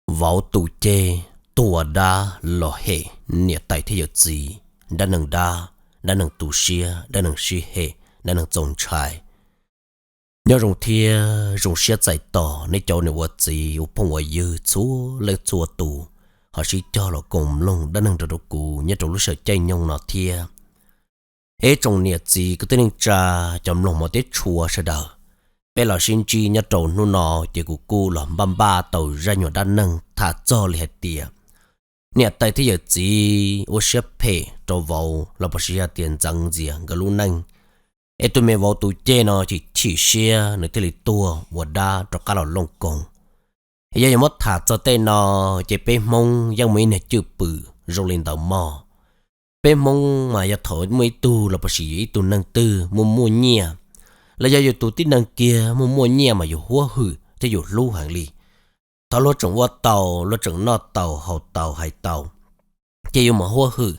Vauv tus ceg tua dab los hem niam tais thiab yawm txiv, dab neeg dab, dab neeg tu siab, dab neeg sib hem, dab neeg txaus ntshai. Nyob zoo thiab zoo siab txais tos nej cov niam ua txiv ua phooj ua ywg txhua leej txhua tus ho sib cog los koom mloog dab neeg nrog rau kuv nyob rau lub sij hawm caij nyoog no thiab. Ib tsoom niam txiv kwv tij neej tsa, cov mloog mov teb tshua sawv daws, peb los sib ntsib nyob rau hnub no, ces kuv kuj los npaj npaj tau zaj nyuag dab neeg tham txog li hais tias niam tais thiab yawm txiv ua siab phem rau vauv los puas sis yog tias ntxeev ntxias nkawd lub neej, es tus me vauv tus ceg no chim chim siab nws thiaj li tuag ua dab rov qab los looj koog. Yog yuav muab tham txog tej no, ces peb Hmoob yeej muaj ib niag cwj pwm zoo li ntawd mog. Peb Hmoob mas yog thaum muaj ib tug los puas sis yog ib tug neeg twg muaj muaj nyiaj, los yog yus tus tib neeg kiag muaj muaj nyiaj mas yus huab hwm thiab yus hlub heev li. Thaum luag tseem ua taus, luag tseem noj taus haus taus hais taus, ces yus mam huab hwm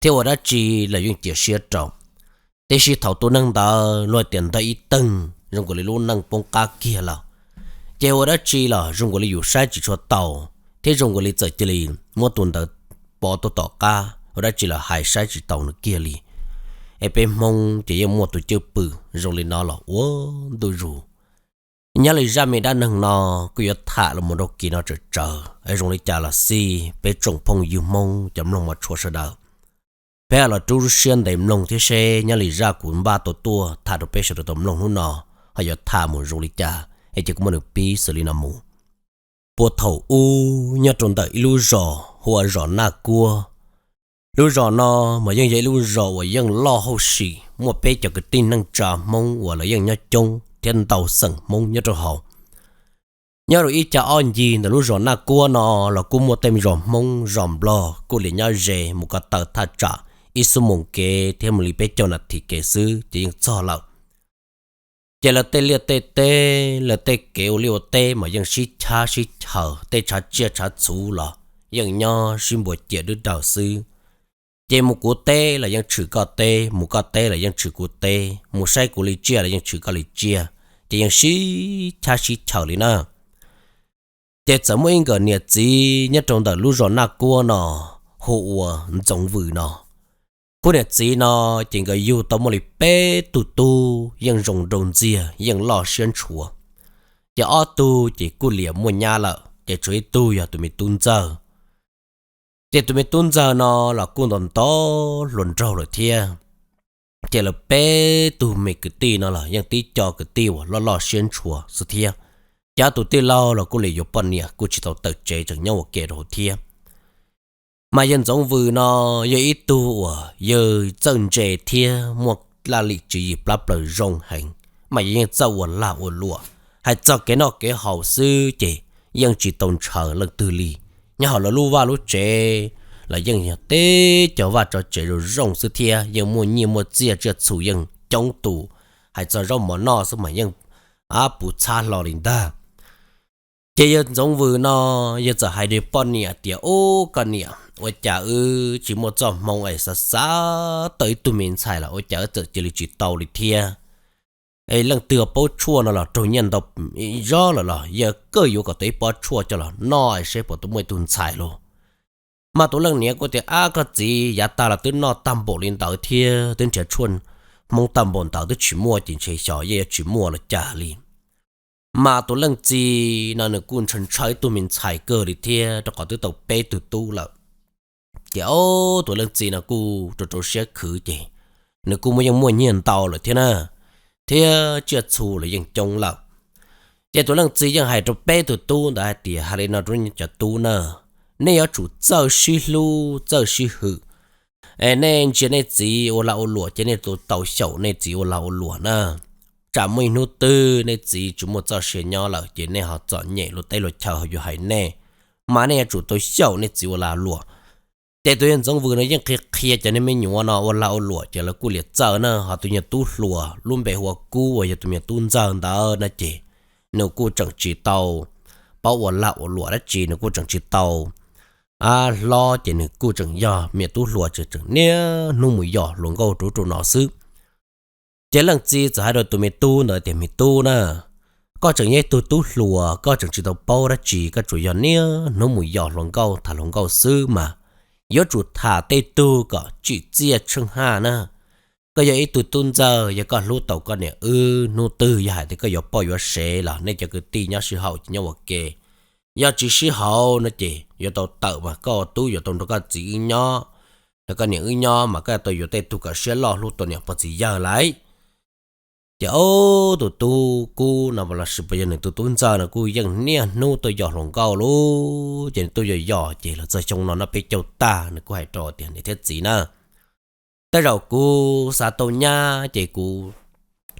thiab ua dab tsi los yeej cia siab rau. Tiam sis thaum tus neeg ntawd luag tias ntog ib teeg zoo nkaus li lub neej poob qab kiag lawm, ces ua dab tsi los zoo nkaus li yus saib tsis tshua taus thiab zoo nkaus li txawm cia li muab tus ntawd pov tuaj tom qab, ua dab tsi los hais saib tsis taus nws kiag li. Es peb Hmoob ces yeej muaj tus cwj pwm zoo li no los ua ntu zus. Nyob li zaj me dab neeg no kuj yuav tham los mus rau kis no tsawm tsawv, es zoo li cas los xij peb tsoom phooj ywg Hmoob cov mloog mov tshua sawv daws, peb los rub siab ntev mloog thiab seb nyob li zaj kuv npaj tau tuaj tham rau peb sawv daws tau mloog hnub no ho yuav tham mus zoo li cas, es ces kuv muab nws pib xws li no mus. Puag thaum ub nyob rau ntawm ib lub zos hu ua zos Naj Kuab. Lub zos no mas yeej yog ib lub zos uas yeej loj hauj sim, muaj peb cov kwv tij neej tsa Hmoob uas lawv yeej nyob coob thiab ntau xeem Hmoob nyob rau hauv. Nyob rau ib cag ob ncig ntawm lub zos Naj Kuab no los kuj muaj tej zos Hmoob zos Nplog kuj li nyob ze mus ko taw thaj tsam ib xuab moos kev thiab mus li peb caug nas this kev xwb ces yeej txog lawm. Ces lawv tej liaj tej teb, lawv tej kev ua liaj ua teb mas yeej sib chab sib chaws, tej tshav tsiaj tshav txhuv los yeej nyob sib npuas ciam dwb daws xwb. Ces mus kuv teb los yeej tshwm koj teb, mus koj teb los yeej tshwm kuv teb, mus saib kuv li tsiaj los yeej tshwm koj li tsiaj, ces yeej sib chab sib chaws li na. Ces txawm muaj ib nkawm niam txiv nyob rau ntawm lub zos Naj Kuab no hu ua Ntxoov Vws no. Khub niam txiv no ces nkawd yug tau muaj li peb tug tub yeej zoo nraug ntxiag yeej loj siab ntshua. Ces ob tug ces kuj liam muaj nyab lawm ces tshuav ib tug yog tus me tub ntxawg. Ces tus me tub ntxawg no los kuj nto nto hluas nraug lawm thiab. Ces lawv peb tug me kwv tij no los yeej tib co kwv tij uas loj loj siab ntshua xwb thiab. Ces ob tug tij laug los kuj li yuav poj niam kuj tsis tau tawm tsev tseem nyob ua ke rau hauv thiab. Mas yawg Ntxoov Vws no yog ib tug uas yawg txawj ntse thiab muaj laj lim tswv yim plab plaws zoo heev, mas yawg yeej txawj ua lag ua luam. Hais txog kev noj kev haus xwb ces yeej tsis tau ntshaw leej twg li. Nyob hauv lawv lub vaj lub tsev los yeej yog teb cov vaj tso tsev zoo zoo xwb thiab yeej muaj nyiaj muaj txiaj tsiaj txhu yeej coob tus. Hais txog zaub mov noj xwb mas yeej ab puv txhab hlo li ntag. Ces yawg Ntxoov Vws no yawg txawm hais rau poj niam tias, Ub, koj niam, ua cas wb tsis muaj txoj hmoo es xav xav tau ib tug me ntxhais los ua cas wb txawm cia li tsis tau li thiab? Es leej twg paub tshuaj no los raug nyiaj ntau zog lawm los yawg kawg yuav kom tau ib pob tshuaj coj los noj es seb puas tau muaj ib tug ntxhais lauj. Mas tus leej niam kuj tias, Ab, koj txiv, yav tag los twb noj tag npaum li ntawd thiab twb nrhiav tshuaj Hmoob tag npaum ntawd twb tsis muaj ces ntshe xyov yeej yuav tsis muaj los cas li. Mas tus leej txiv no nws kuj ntshaw ntshaw ib tug me ntxhais kawg li thiab rau qhov twb tau peb tug tub lawm. Ces ob tus leej txiv no kuj rau rau siab khwv ces nws kuj muaj yeej muaj nyiaj ntau lawm thiab na, thiab tsiaj txhu los yeej coob lawm. Ces tus leej txiv yeej hais rau peb tug tub ntawd hais tias, Hais li no rau cov tub na, nej yuav tsum txawj sib hlub txawj sib hwm. Es nej ntsia nej txiv ua lag ua luam ces nej tau xyaum nej txiv ua lag ua luam na. Tsam muaj ib hnub twg nej txiv tsis muaj txoj sia nyob lawm ces nej ho txom nyem luag teb luag chaw ho yuav hais nej. Mas nej yuav tsum tau xyaum nej txiv ua lag luam. Ces tus yawg Ntxoov Vws no yeej qhia qhia cov niag me nyuam no ua lag ua luam ces lawv kuj liam txawj na. Ho tus nyuag tub hluas lub npe hu ua Kub uas yog tus me tub ntxawg ntawd no ces nws kuj tseem tsis tau paub ua lag ua luam dab tsi, nws kuj tseem tsis tau hlob ces nws kuj tseem yog me tub hluas tseem tseem niaj hnub mus yos hluas nkauj rau ub rau no xwb. Ces leej txiv txawm hais rau tus me tub ntawd tias, Me tub na, Koj tseem yog ib tug tub hluas, koj tseem tsis tau paub dab tsi, koj tsuas yog niaj hnub mus yos hluas nkauj tham hluas nkauj xwb mas yuav tsum tham tej tug kom tsim txiaj tsheej haj na. Koj yog ib tug tub ntxawg, yog koj hlub tau koj niam wb, hnub twg yog hais tias koj yuav poj yuav sev los nej cov kwv tij nyob sib haum ces nyob ua ke. Yog tsis sib haum no ces yuav tau tawm mas koj ua tub yuav tau nrog koj txiv wb nyob, nrog koj niam wb nyob mas koj yuav tau yuav tej tug kom siab loj hlub tau niam pog txiv yawg lawm. Ces ob tus tub kub no los sis puas yog nws tus tub ntxawg no kuj yeej niaj hnub tuaj yos hluas nkauj lauj. Ces nws tuaj yos yos ces los txog xyoo no noj peb caug tag nws kuj hais rau tias niam thiab txiv na, tej zaum kuv xav tau nyab ces kuv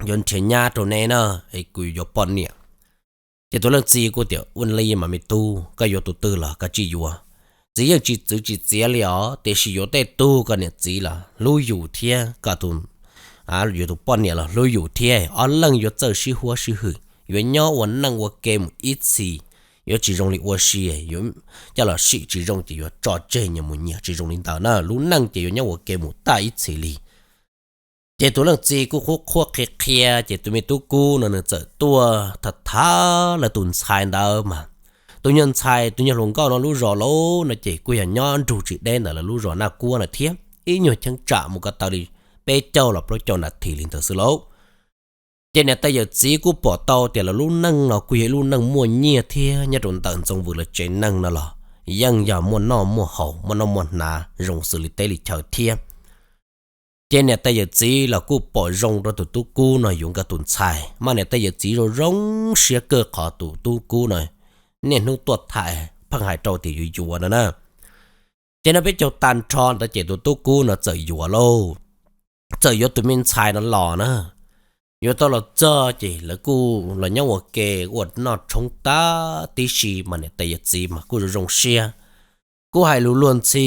yuav nrhiav nyab rau neb na, es kuv yuav poj niam. Ces tus leej txiv kuj tias ua li mas me tub, koj yuav tus twg los koj tsis yuav. Txiv yeej tsis txwv tsis txiav li os, tiam sis yuav tej tug koj niam txiv los hlub yus thiab koj tus, yuav tus poj niam los hlub yus thiab, ob leeg yuav txawj sib huab sib hwm, yuav nyob ua neej ua ke mus ib txhis, yuav tsis zoo li ua si, yuav coj los sim tsis zoo ces yuav tso tseg nyias mus nyias, tsis zoo li ntawd na, lub neej ces yuav nyob ua ke mus tag ib txhis li. Ces tus leej txiv kuj qhuab qhuab qhia qhia ces tus me tub kub no nws txawm tuaj tham tham lawv tus ntxhais ntawd mas, tus nyuag ntxhais tus nyuag hluas nkauj no lub zos lauj no ces kuj yog nyob nrug tsis deb ntawm lawv lub zos Naj Kuab na thiab, ib nyuag cheeb tsam mus ko taw li peb caug los plaub caug nas this li ntawd xwb lauj. Ces niam tais yawm txiv kuj pom tau tias lawv lub neej no kuj yog ib lub neej muaj nyiaj thiab, nyob rau ntawm Ntxoov Vwm lawv tsev neeg no los yeej yog muaj noj muaj haus, muaj noj muaj hnav zoo xws li teb li chaw thiab. Ces niam tais yawm txiv los kuj pom zoo rau tus tub kub no yuav nkawd tus ntxhais, mas niam tais yawm txiv zoo zoo siab kawg qhov tus tub kub no niaj hnub tuaj tham pheej hais rau tias yuav yuav no na. Ces noj peb caug tag nrho ntawd ces tus tub kub no txawm yuav lauj, txawm yuav tus me ntxhais no los na. Yuav tau los txog ces lawv kuj los nyob ua ke ua noj tshoob tag tib si mas niam tais yawm txiv mas kuj zoo zoo siab, kuj hais lus luag ntxhi,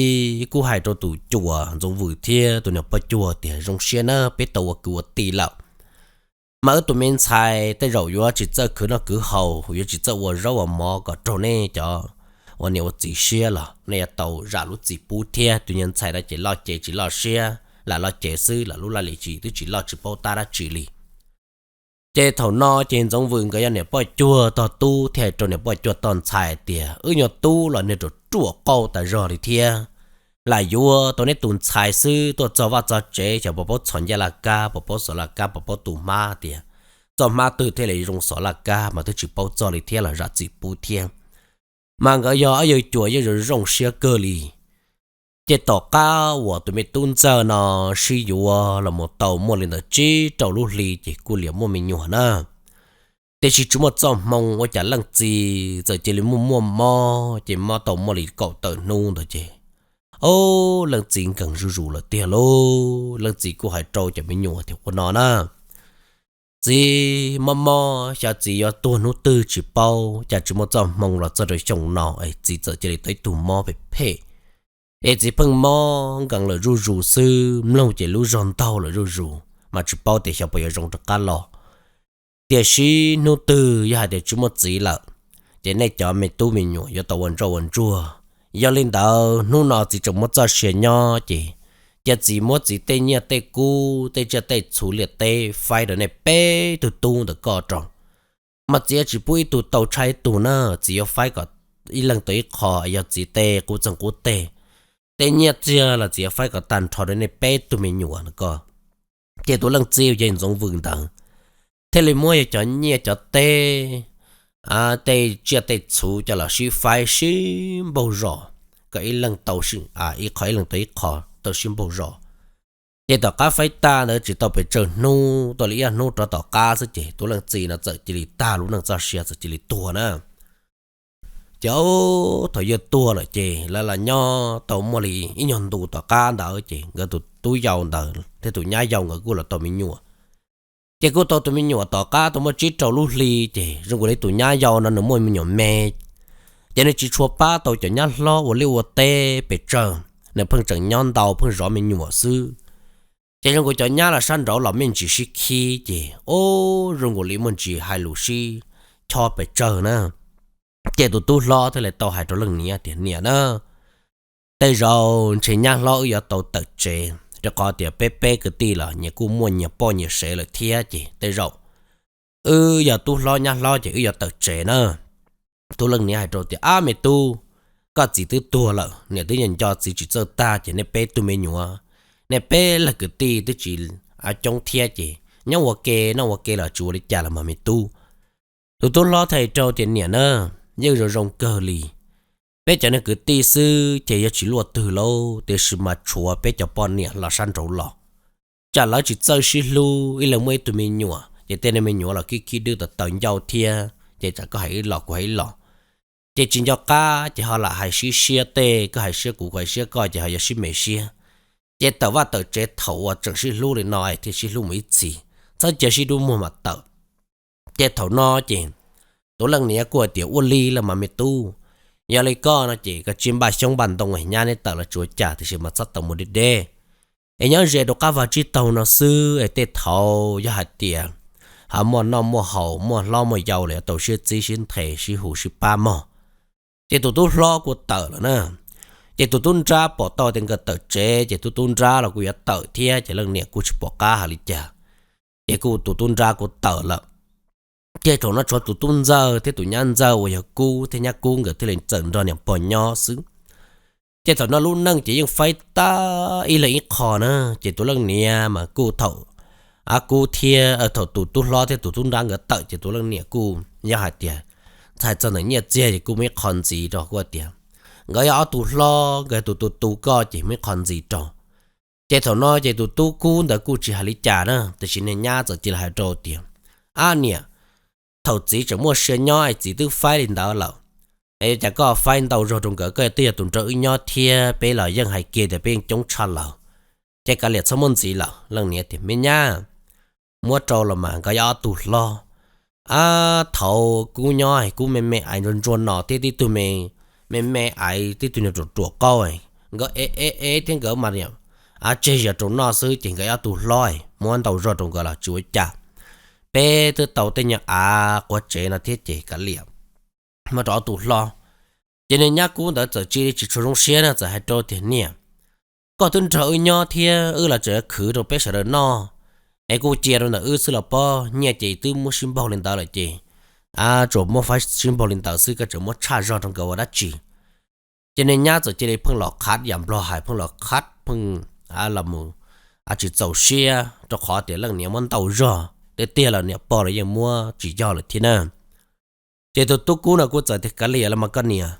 kuj hais rau tus cuas Ntxoov Vwm thiab tus niam poj cuag tias zoo siab na, peb tau ua kwv ua tij lawm. Mas wb tus me ntxhais tej zaum yuav tsis txawj khwv noj khwv haus, yuav tsis txawj ua zaub ua mov kom raug nej cov ua niam ua txiv siab los nej yuav tau zam lub txim pub thiab. Tus nyuag ntxhais no ces loj cev tsis loj siab, lam loj cev xwb los lub laj lim tsis twb tsis loj tsis paub tab dab tsi li. Ces thaum no ces Ntxoov Vwm nkawd yog niam poj cuag tog tub thiaj hais rau niam poj cuag tog ntxhais tias wb nyuag tub los niag ruam ruam qauj tas zog li thiab, lam yuav tau neb tus ntxhais xwb, tuaj txog vaj txog tsev xyov puas paub txhos ncaj laj kab, puas paub xov laj kab, puas paub tu hmab tias txoj hmab twg thiaj li zoo xov laj kab mas twb tsis paub txog li thiab los zam txim pub thiab. Mas nkawd yog ob yawg cuas yeej zoo zoo siab kawg li. Ces tom qab uas tus me tub ntxawg no sib yuav los mus tau muaj li ntawm tsib rau lub hli ces kuj liam muaj me nyuam na. Tiam sis tsis muaj txoj hmoo ua cas leej txiv txawm cia li muaj muaj mob, ces mob tau muaj li kaum tawm hnub ntawd ces, o, leej txiv nkees zuj zus lawm tiag lauj. Leej txiv kuj hais rau cov me nyuam tias ua no na, txiv mob mob xyov txiv yuav tuag hnub twg tsis paub, cas tsis muaj txoj hmoo los txog rau xyoo no es txiv txawm cia li tau ib tug mob phem phem, es txiv pheej mob nkees lawm zuj zus xwb, mloog ces lub zog ntaug lawm zuj zus, mas tsis paub tias xyov puas yuav zoo rov qab los. Tiam sis hnub twg yog hais tias tsis muaj txiv lawm, ces nej cov me tub me nyuam yuav tau ua ntsoj ua ntsuag. Yog li ntawd hnub no txiv tseem muab txoj sia nyob ces cia txiv muab txiv tej nyiaj tej kub, tej tsiaj tej txhu liaj teb faib rau nej peb tug tub ntawm koj rau. Mas txiv yuav tsis pub ib tug tau tshaj ib tug na, txiv yuav faib kom ib leeg tau ib qho, yog txiv tej qub txeeg qub teg, tej nyiaj txiag los txiv yuav faib kom tag nrho rau nej peb tug me nyuam no ko. Ces tus leej txiv yog Ntxoov Vwm ntawd thiaj li muab yog cov nyiaj cov teb, tej tsiaj tej txhu coj los sib faib sib npaug zos, kom ib leeg tau ib qho ib leeg tau ib qho tau sib npaug zos. Ces tom qab faib tag ntawd tsis tau pes tsawg hnub, tau li ib hnub rov tom qab xwb ces tus leej txiv no txawm cia li tag lub neej txoj sia, txawm cia li tuag na. Ces thaum yawg tuag lawm ces lawv los nyob tau muaj li ib nyuag ntu tom qab ntawd ces nkawd tus tub yau ntawd thiab tus nyab yau nkawd kuj los tau me nyuam. Ces kuj tau tus me nyuam tom qab tau muaj tsib rau lub hli ces zoo nkaus li tus nyab yau no nws muaj me nyuam me, ces nws tsis tshua pab tau cov nyab hlob ua liaj ua teb pes tsawg, nws pheej tseem nyob ntau pheej zov me nyuam xwb. Ces zoo nkaus cov nyab los sab nraud los me ntsis sib khib ces, o, zoo nkaus li muaj ntsis hais lus sib chob pes tsawg na. Ces tus tub hlob thiaj li tau hais rau leej niam tias niam na, tej zaum ntshe nyab hlob wb yuav tau tawm tsev, rau qhov tias peb peb kwv tij los nyias kuj muaj nyias poj nyias sev lawm thiab ces tej zaum wb yog tub hlob nyab hlob ces wb yuav tawm tsev na. Tub leej niam hais rau tias, Ab me tub, koj txiv twb tuag lawm, niam twb nco nco txiv tsis txawj tag, ces nej peb tug me nyuam, nej peb leeg kwv tij twb tsis coob thiab, ces nyob ua ke noj ua ke los tsis ua li cas los mas me tub. Tus tub hlob thiaj hais rau tias, Niam na, yeej zoo zoo kawg li. Peb cov neeg kwv tij xwb ces yog tsis luaj twg lauj, tiam sis mas tshuav peb cov poj niam los sab nraud los, tsam lawv tsis txawj sib hlub, ib leeg muaj ib tug me nyuam, ces tej me nyuam los khib khib dwb tawv tawv ncauj thiab, ces tsam koj hais ib los kuv hais ib los, ces tsis nco qab, ces ho lam hais sib siab tej, koj hais siab kuv, kuv hais siab koj, ces ho yuav sib me siab. Ces tawm vaj tawm tsev thaum uas tseem sib hlub li no es thiaj sib hlub mus ib txhis, txhob cia sib dub muag mas tawm. Ces thaum no ces tus leej niam kuj hais tias, Ua li los mas me tub, yog li koj no ces koj cia npaj xyoob npaj ntoo es nyab neb tawm los tsis ua cas, tiam sis mas txhob tau mus deb deb, es nyob ze rau qab vaj tsib taug no xwb, es tej thaum yog hais tias ho muaj noj muaj haus, muaj hlob muaj yau los yuav tau siab txib sib nthe sib hu sib pab mog. Ces tus tub hlob kuj tawm lawm na. Ces tus tub nrab pom tau tias nkawd tawm tsev, ces tus tub nrab los kuj yuav tawm thiab, ces leej niam kuj tsis pom qab hais li cas, ces kuj tus tub nrab kuj tawm lawm. Ces thaum no tshuav tus tub ntxawg thiab tus nyab ntxawg uas yog Kub thiab nyab Kub nkawd thiaj li txawm nrog niam pog nyob xwb. Ces thaum no lub neej ces yeej faib tag ib leeg ib qho na. Ces tus leej niam mas kuj thaum, a, Kub thiab, thaum tus tub hlob thiab tus tub nrab nkawd tawm ces tus leej niam kuj yog hais tias, txhais txog ntawm nyiaj txiag ces kuj muaj ib qho ntxiv rau, kuj tias nkawd yog ob tug hlob, nkawd tus tus tu koj ces muaj ib qho ntxiv rau. Ces thaum no ces tus tub Kub ntawd kuj tsis hais li cas na, tiam sis niag nyab txawm cia li hais rau tias, Ab niam, thaum txiv tseem muaj sia nyob es txiv twb faib li ntawd lawm, es cas koj faib ntau zog rau nkawd, koj twb yog tus nrog wb nyob thiab, peb los yeej hais kiag tias peb yeej coob tshaj lawm. Ces kav liam txhob muab ntxiv lawm. Leej niam tias, Me nyab, muab rau los mas nkawd yog ob tug hlob. A, thaum Kub nyob Kub me me aiv ntsuag ntsuag no thiab tib tug me, me me aiv tib tug nyuag ruam ruam qauj, nkawd ev ev ev thiab nkawd mas niam, a, tseg zog rau noj xwb, ces nkawd ob tug hlob muab ntau zog rau nkawd los tsis ua cas. Peb twb tau tej nyuag av quav tsev no thiab ces kav liam, muab rau ob tug hlob. Ces niag nyab Kub ntawd txawm cia li tsis tshua zoo siab na, txawm hais rau tias, Niam, koj twb nrog wb nyob thiab wb los tseem khwv rau peb sawv daws noj, es kuj cia rau ntawm wb xwb los pob, nyiaj ces twb muab sib npaug li ntawd lawm ces, a, tsuas muab faib sib npaug li ntawd xwb, koj tseem muab tshaj zog rau nkawd ua dab tsi? Ces niag nyab txawm cia li pheej los qhav yam Nplog hais, pheej los qhav pheej, a, los mus, a, tsis txaus siab rau qhov tias leej niam muab ntau zog, tiag tiag los niam pog los yeej muab tsis yog lawm thiab na. Ces tus tub Kub no kuj txawm tias, Kav liam los mas koj niam,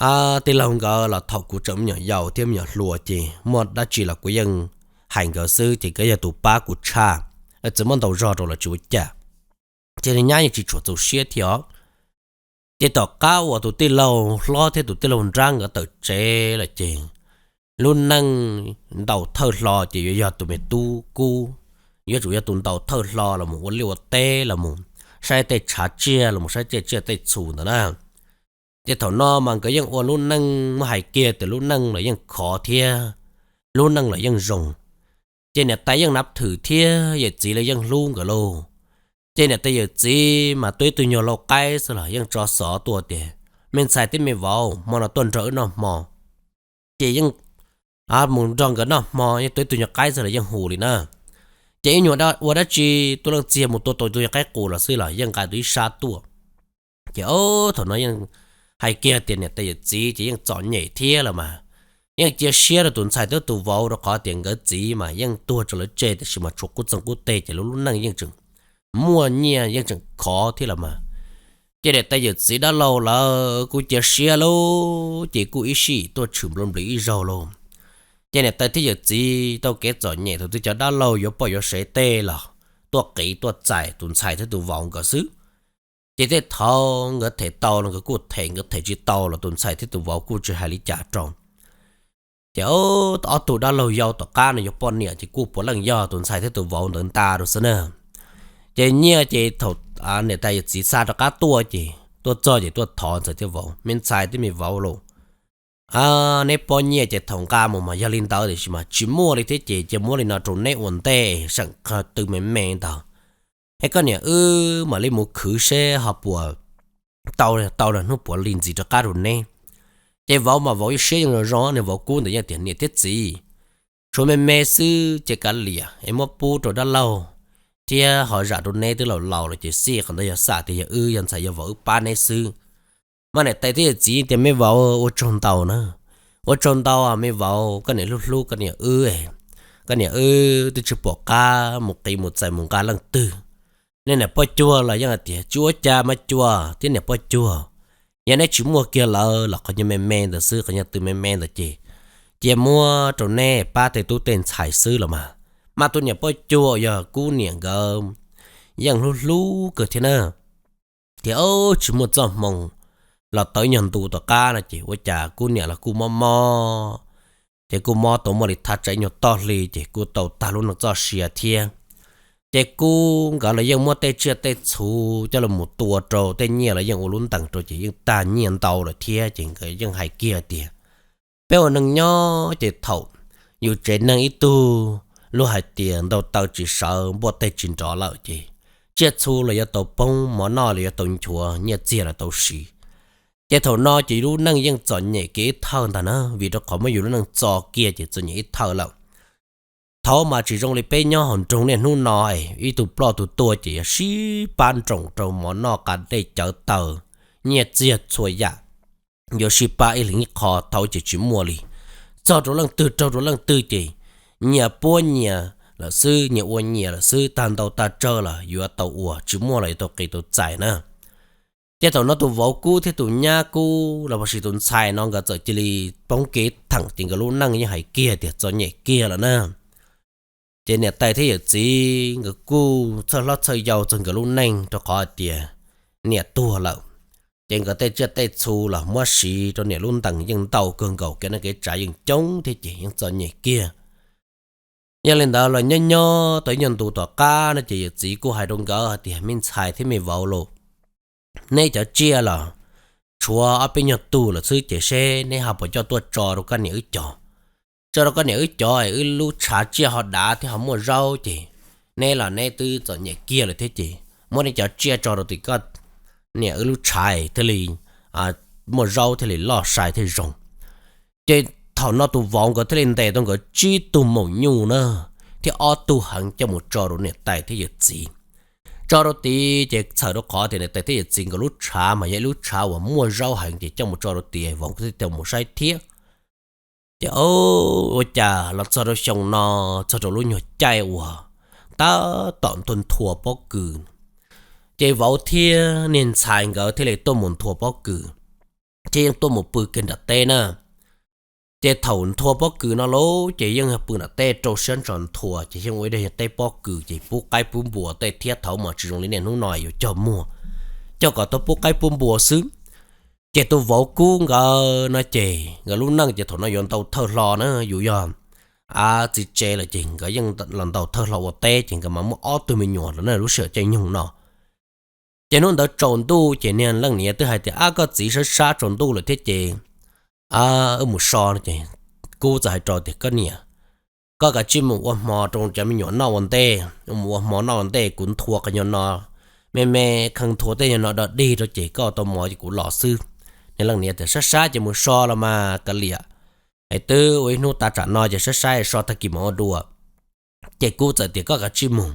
a, tij laug nkawd los thaum kuv tseem me nyuam yaus thiab me nyuam hluas ces muaj dab tsi los kuv yeej hais nkawd xwb, ces nkawd yog tus pab kuv tshaj, txawm muab ntau zog rau los tsis ua cas. Ces niag nyab yeej tsis tshua txaus siab thiab os. Ces tom qab uas tus tij laug hlob thiab tus tij laug nrab nkawd tawm tsev lawm ces lub neej ntaus thawj hlo ces yuav yog tus me tub Kub, yuav tsum yog tus ntaus thawj hlo los mus ua liaj ua teb, los mus saib tej tshav tsiaj, los mus saib tej tsiaj tej txhu ntawd na. Ces thaum no mas nkawd yeej ua lub neej, muab hais kiag tias lub neej los yeej khov thiab lub neej los yeej zoo. Ces niam tais yeej nav thwm thiab yawm txiv los yeej hlub nkawd lauj. Ces niam tais yawm txiv mas tuav ib tug nyuag lau qaib xwb los yeej tso xov tuaj tias, Me ntxhais thiab me vauv, hmo no tuaj nrog wb noj hmo. Ces yeej mus nrog nkawd noj hmo, yeej tuav ib tug nyuag qaib xwb los yeej hu li na. Ces ib nyuag ua dab tsi, tuaj leej txiag mus tua tau tus nyuag qaib qus los xwb los yeej nqa tus ib sab tuaj. Ces thaum no yeej hais kiag tias niam tais yawm txiv ces yeej txom nyem thiab los mas, yeej cia siab rau tus ntxhais thiab tus vauv rau qhov tias nkawd txiv mas yeej tuag tso lawv tseg, tiam sis mas tshuav qub txeeg qub teg ces lub lub neej yeej tseem muaj nyiaj yeej tseem khov thiab los mas. Ces niam tais yawm txiv dab laug lawv kuj cia siab lauj, ces kuj ib sij tuaj tshwm nplua nplis ib zaug lauj. Ces niam tais thiab yawm txiv tau kev txom nyem thaum twg cov dab laug yuav poj yuav sev tej los tuaj qiv tuaj txais tus ntxhais thiab tus vauv nkawd xwb. Ces tej thaum nkawd them tau los nkawd kuj them, nkawd them tsis tau los tus ntxhais thiab tus vauv kuj tsis hais li cas rau. Ces ob tug dab laug yau tom qab no yuav poj niam ces kuj puav leej yog tus ntxhais thiab tus vauv ntawd nta rau xwb na. Ces nyiaj ces thaum niam tais yawm txiv xa rov qab tuaj ces tuaj txog ces tuaj thov ntxhais thiab vauv, Me ntxhais thiab me vauv lauj, neb pob nyiaj ces thaum nqa mus mas yog li ntawd tiam sis mas tsis muaj li thiab ces cia muab li no rau neb ua ntej seem qhov twg me me ntawd, es koj niam wb mam li mus khwv seb ho puas tau, tau hnub puav li ntxiv rov qab rau neb. Ces vauv mas vauv siab yeej zoo zoo, niag vauv Kub ntawd yeej tias, Niam thiab txiv, tshuav me me xwb ces kav liam es muab pub rau dab laug, thiab ho zam rau neb twb laus laus lawm ces xij qhov ntawd yog xam tias yog wb yog ntxhais yog vauv wb pab neb xwb. Mas niam tais thiab yawm txiv tias me vauv ua tsaug ntau na, ua tsaug ntau me vauv, koj niam hlub hlub koj niam wb, koj niam wb twb tsis pom qab mus qiv mus txais mus nqa leej twg. Nej niam poj cuag los yeej hais tias tsis ua cas mas cuag thiab niam poj cuag, yog neb tsis muaj kiag lawm los qhov nyuag me me ntawd xwb, qhov nyuag tw me me ntawd ces cia muab rau neb pab tej tub tej ntxhais xwb los mas. Mas tus niam poj cuag yog Kub niam nkawd yeej hlub hlub kawg thiab na. Ces tsis muaj txoj hmoo los tau ib nyuag ntu tom qab no ces ua cas Kub niam los kuj mob mob, ces kuj mob tau muaj li thaj tsam ib nyuag toj hli ces kuj tau tag lub neej txoj sia thiab. Ces Kub nkawd los yeej muab tej tsiaj tej txhu coj los mus tua rau tej nyiaj los yeej ua lub ntees rau ces yeej tag nyiaj ntau lawm thiab ces nkawd yeej hais kiag tias peb ua neej nyob ces thaum yus tsev neeg ib tug luag hais tias ntau taw tsis sawv npuaj teg tsis nrov lawm ces tsiaj txhu los yuav tau poob, mov noj los yuav tau nchuav, nyiaj txiag los tau siv. Ces thaum no ces lub neej yeej txom nyem kiag ib thawj ntag na, vim rau qhov muab yus lub neej txo kiag ces txom nyem ib thawj lawm. Thaum mas tsis zoo li peb nyob hauv nroog niaj hnub no, ib tug ploj tug tuag ces yuav sib pab nroos rau mov noj, qa dej cawv taws, nyiaj txiag txhua yam yuav sib pab ib leeg ib qho, thaum ces tsis muaj li. Txog rau leej twg raug rau leej twg ces nyias puab nyias lawm xwb, nyias ua nyias lawm xwb, tag ntau tag tsawg los yuav tau ua, tsis muaj los yuav tau qiv tau txais na. Ces thaum no tus vauv Kub thiab tus nyab Kub los puas sis tus ntxhais no nkawd txawm cia li poob kev theem ces nkawd lub neej yeej hais kiag tias txom nyem kiag lawm na. Ces niam tais thiab yawm txiv nkawd kuj txhawj hlob txhawj yau txog nkawd lub neej rau qhov hais tias niam tuag lawm, ces nkawd tej tsiaj tej txhu los muab siv rau niam lub ntees yeej ntau kawg nkaus, kev neej kev tsav yeej coob thiab ces yeej txom nyem kiag. Yog li ntawd los nyob nyob tau ib nyuag ntu tom qab no ces yawm txiv kuj hais rau nkawd hais tias me ntxhais thiab me vauv lauj, neb cov tsiaj los tshuav ob peb nyuag tug lawm xwb ces seb neb ho puas coj tuaj tso rau koj niam wb cog. Tso rau koj niam wb cog es wb lub tshav tsiaj ho dav thiab ho muaj zaub ces neb los neb twb txom nyem kiag lawm thiab ces muab neb cov tsiaj tso rau tim koj niam wb lub tshav thiaj li muaj zaub thiaj li loj sai thiaj zoo. Ces thaum no tus vauv nkawd thiaj li ntes tau nkawd tsib tug maum nyuj na, thiab ob tug heev coj mus tso rau niam tais thiab yawm txiv. Tso rau tid ces txhawm rau qhov tias niam tais thiab yawm txiv nkawd lub tshav mas yog ib lub tshav uas muaj zaub heev ces coj mus tso rau tid vauv thiaj tau mus saib thiab. Ces ua cas los txog rau xyoo no, txog rau lub nyuag caij uas tab tom nthua pob kws, ces vauv thiab niag ntxhais nkawd thiaj li tuaj mus nthua pob kws, thiab yeej tuaj mus pw kiag nram teb na. Ces thaum nthua pob kws no lauj ces yeej pw nram teb rau siab ntso nthua ces yeej ua ib daim teb pob kws ces pub qaib pub npua tej thiab, thaum mas tsis zoo li niaj hnub no yuav cog muag, cog kom tau pub qaib pub npua xwb. Ces tus vauv Kub nkawd no ces nkawd lub neej ces thaum no yuav ntau thawj hlo na, yus yog txiv tsev lawm ces nkawd yeej los ntau thawj hlo ua teb ces nkawd mas muaj ob tug me nyuam lawm na lub sij hawm caij nyoog no. Ces hnub ntawd tsaus ntuj ces niag leej niam twb hais tias, Ab, koj txiv, sab sab tsaus ntuj lawm thiab ces wb mus so no ces Kub txawm hais rau tias, Koj niam, koj kav tsij mus ua hmo rau cov me nyuam noj ua ntej, mus ua hmo noj ua ntej, kuv nthua qhov nyuag no me me, kheev nthua tej nyuag no dog dig rau ces koj tau mov ces kuv los xwb. Niag leej niam tias, Sab sab ces mus so los mas kav liam, es twb ua ib hnub tav tsam no ces sab sab so tag kis mam ua dua. Ces Kub txawm tias, Koj kav tsij mus.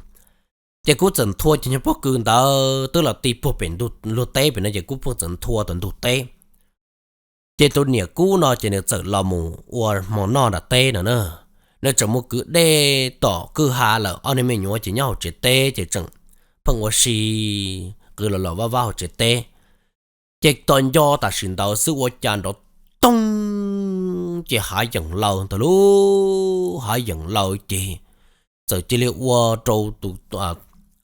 Ces Kub txawm nthua ces nyuag pob kws ntawd twb los ti puag pem ntug luag teb pem no ces Kub pheej txawm nthua tom ntug teb. Ces tus niam Kub no ces nws txawm los mus ua hmo noj nram teb no na. Nws tseem mus kwv dej tom kwj ha lawm, ob niag me nyuam ces nyob hauv tsev teb ces tseem pheej ua si qw los los vaj vab hauv tsev teb. Ces tos nco tam sim ntawd xwb ua cas nrov toog ces hav yeem laws ntag lauj, hav yeem laws ces txawm cia li ua rau tus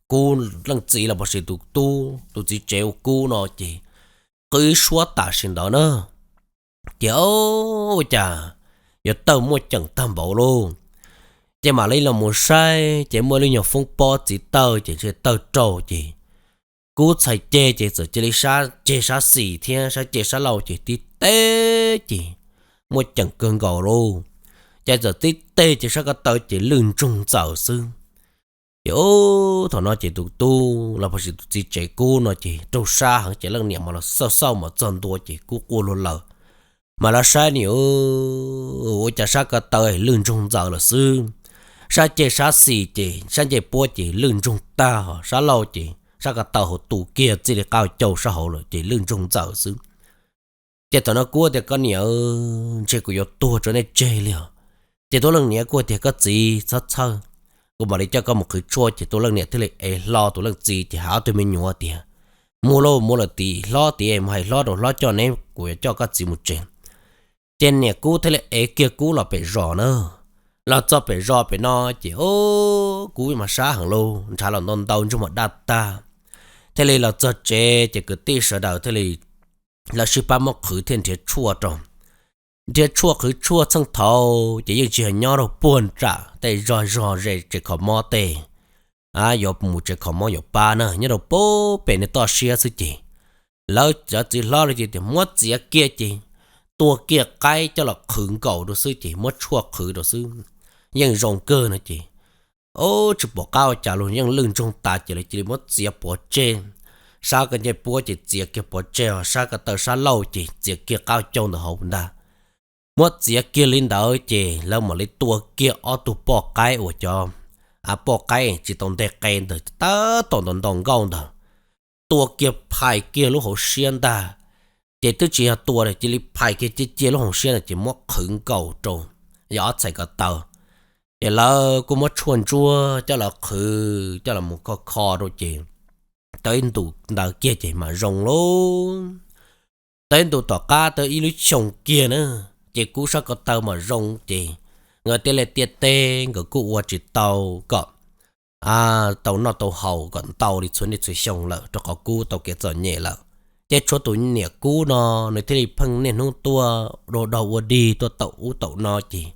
Kub leej txiv los puas sis tus tub, tus txiv tsev ua Kub no ces qw suab tam sim ntawd na. Ces ua cas yuav tawg muaj ceem tag npaum lauj. Ces mam li los mus saib ces muaj lub nyuag foob pob txiv tawj ces tawg raug ces Kub txhais ceg ces txawm cia li sab ceg sab xis thiab sab ceg sab laug ces tib teb ces muaj ceem kawg nkaus lauj. Ces txawm tib teb ces sab ko taw ces lwj ntsoog ntxaws xwb. Ces thaum no ces tus tub los puas sis tus txiv tsev Kub no ces raug sab heev ces leej niam mas los xauj xauj mas txog ntua ces Kub quaj luag lawm. Mas los saib ni, ua cas sab ko taw lwj ntsoog ntxaws lawm xwb. Sab ceg sab xis ces sab ncej puab ces lwj ntsoog tag, sab laug ces sab ko taw hauv tu kiag txij li qab cau sab hauv lawm ces lwj ntsoog ntxaws xwb. Ces thaum no kuv tias, Koj niam, ntshe kuv yuav tuag rau nej tseg li os. Ces tus leej niam kuj tias, Koj txiv txhob txhawj, kuv mam li coj koj mus qhwv tshuaj. Ces tus leej niam thiaj li ev hlo tus leej txiv ces hais ob tug me nyuam tias, Mus lauj, mus lawm tim hlob tid, mus hais hlob rau hlob coj neb, kuv yuav coj koj txiv mus tsev. Ces niam kuv thiaj li ev kiag kuv los pem zos na. Los txog pem zos pem no ces, o, kuv mas sab heev lauj, ntshav los ntau ntau, ntsej muag daj tag. Thiaj li los txog tsev ces kwv tij sawv daws thiaj li lawv sib pab muab qhwv thiaj nrhiav tshuaj rau. Nrhiav tshuaj qhwv tshuaj txheej thaud ces yeej tsis yog nyob rau puag nram tej zog zog ze tsev kho mob tej, yuav mus tsev kho mob yuav pab na, nyob rau puag pem niag toj siab xwb ces lawv cov txiv hlob li ces tias muab txiav kiag ces tua kiag qaib coj los qhwv nkaus rau xwb ces muab tshuaj qhwv rau xwb, yeej zoo kawg no ces, o, tsis pom qab ua cas los yeej lwj ntsoog tas ces lawv cia li muab txiav pov tseg. Sab ko ncej puab ces txiav kiag pov tseg, sab ko taw sab laug ces txiav kiag qab cau ntawm hauv ntag. Muab txiav kiag li ntawd ces lawv mam li tua kiag ob tug poj qaib uas cov, a, poj qaib tsis tau nteg qe ntawd tab tom ntaus ntaus nkauj ntawd, tua kiag phais kiag lub hauv siab ntag. Ces twb tsis yog tua, cia li phais kiag cia cia lub hauv siab ntawd ces muab qhwv nkaus rau yog ob txhais ko taw. Ces lawv kuj muab tshuaj ntsuab coj los qhwv coj los mus kho kho rau ces tau ib ntus ntawd kiag ces mam zoo lauj. Tau ib ntus tom qab tau ib lub xyoo kiag na, ces kuv sab ko taw mam zoo ces nkawd tej liaj tej teb nkawd kuj ua tsis tau kom tau noj tau haus kom ntau li txhua niaj txhua xyoo lawm rau qhov kuv tau kev txom nyem lawm. Ces tshuav tus niam kuv no nws thiaj li pheej niaj hnub tuaj ua dog ua dig tuaj taum ub taum no ces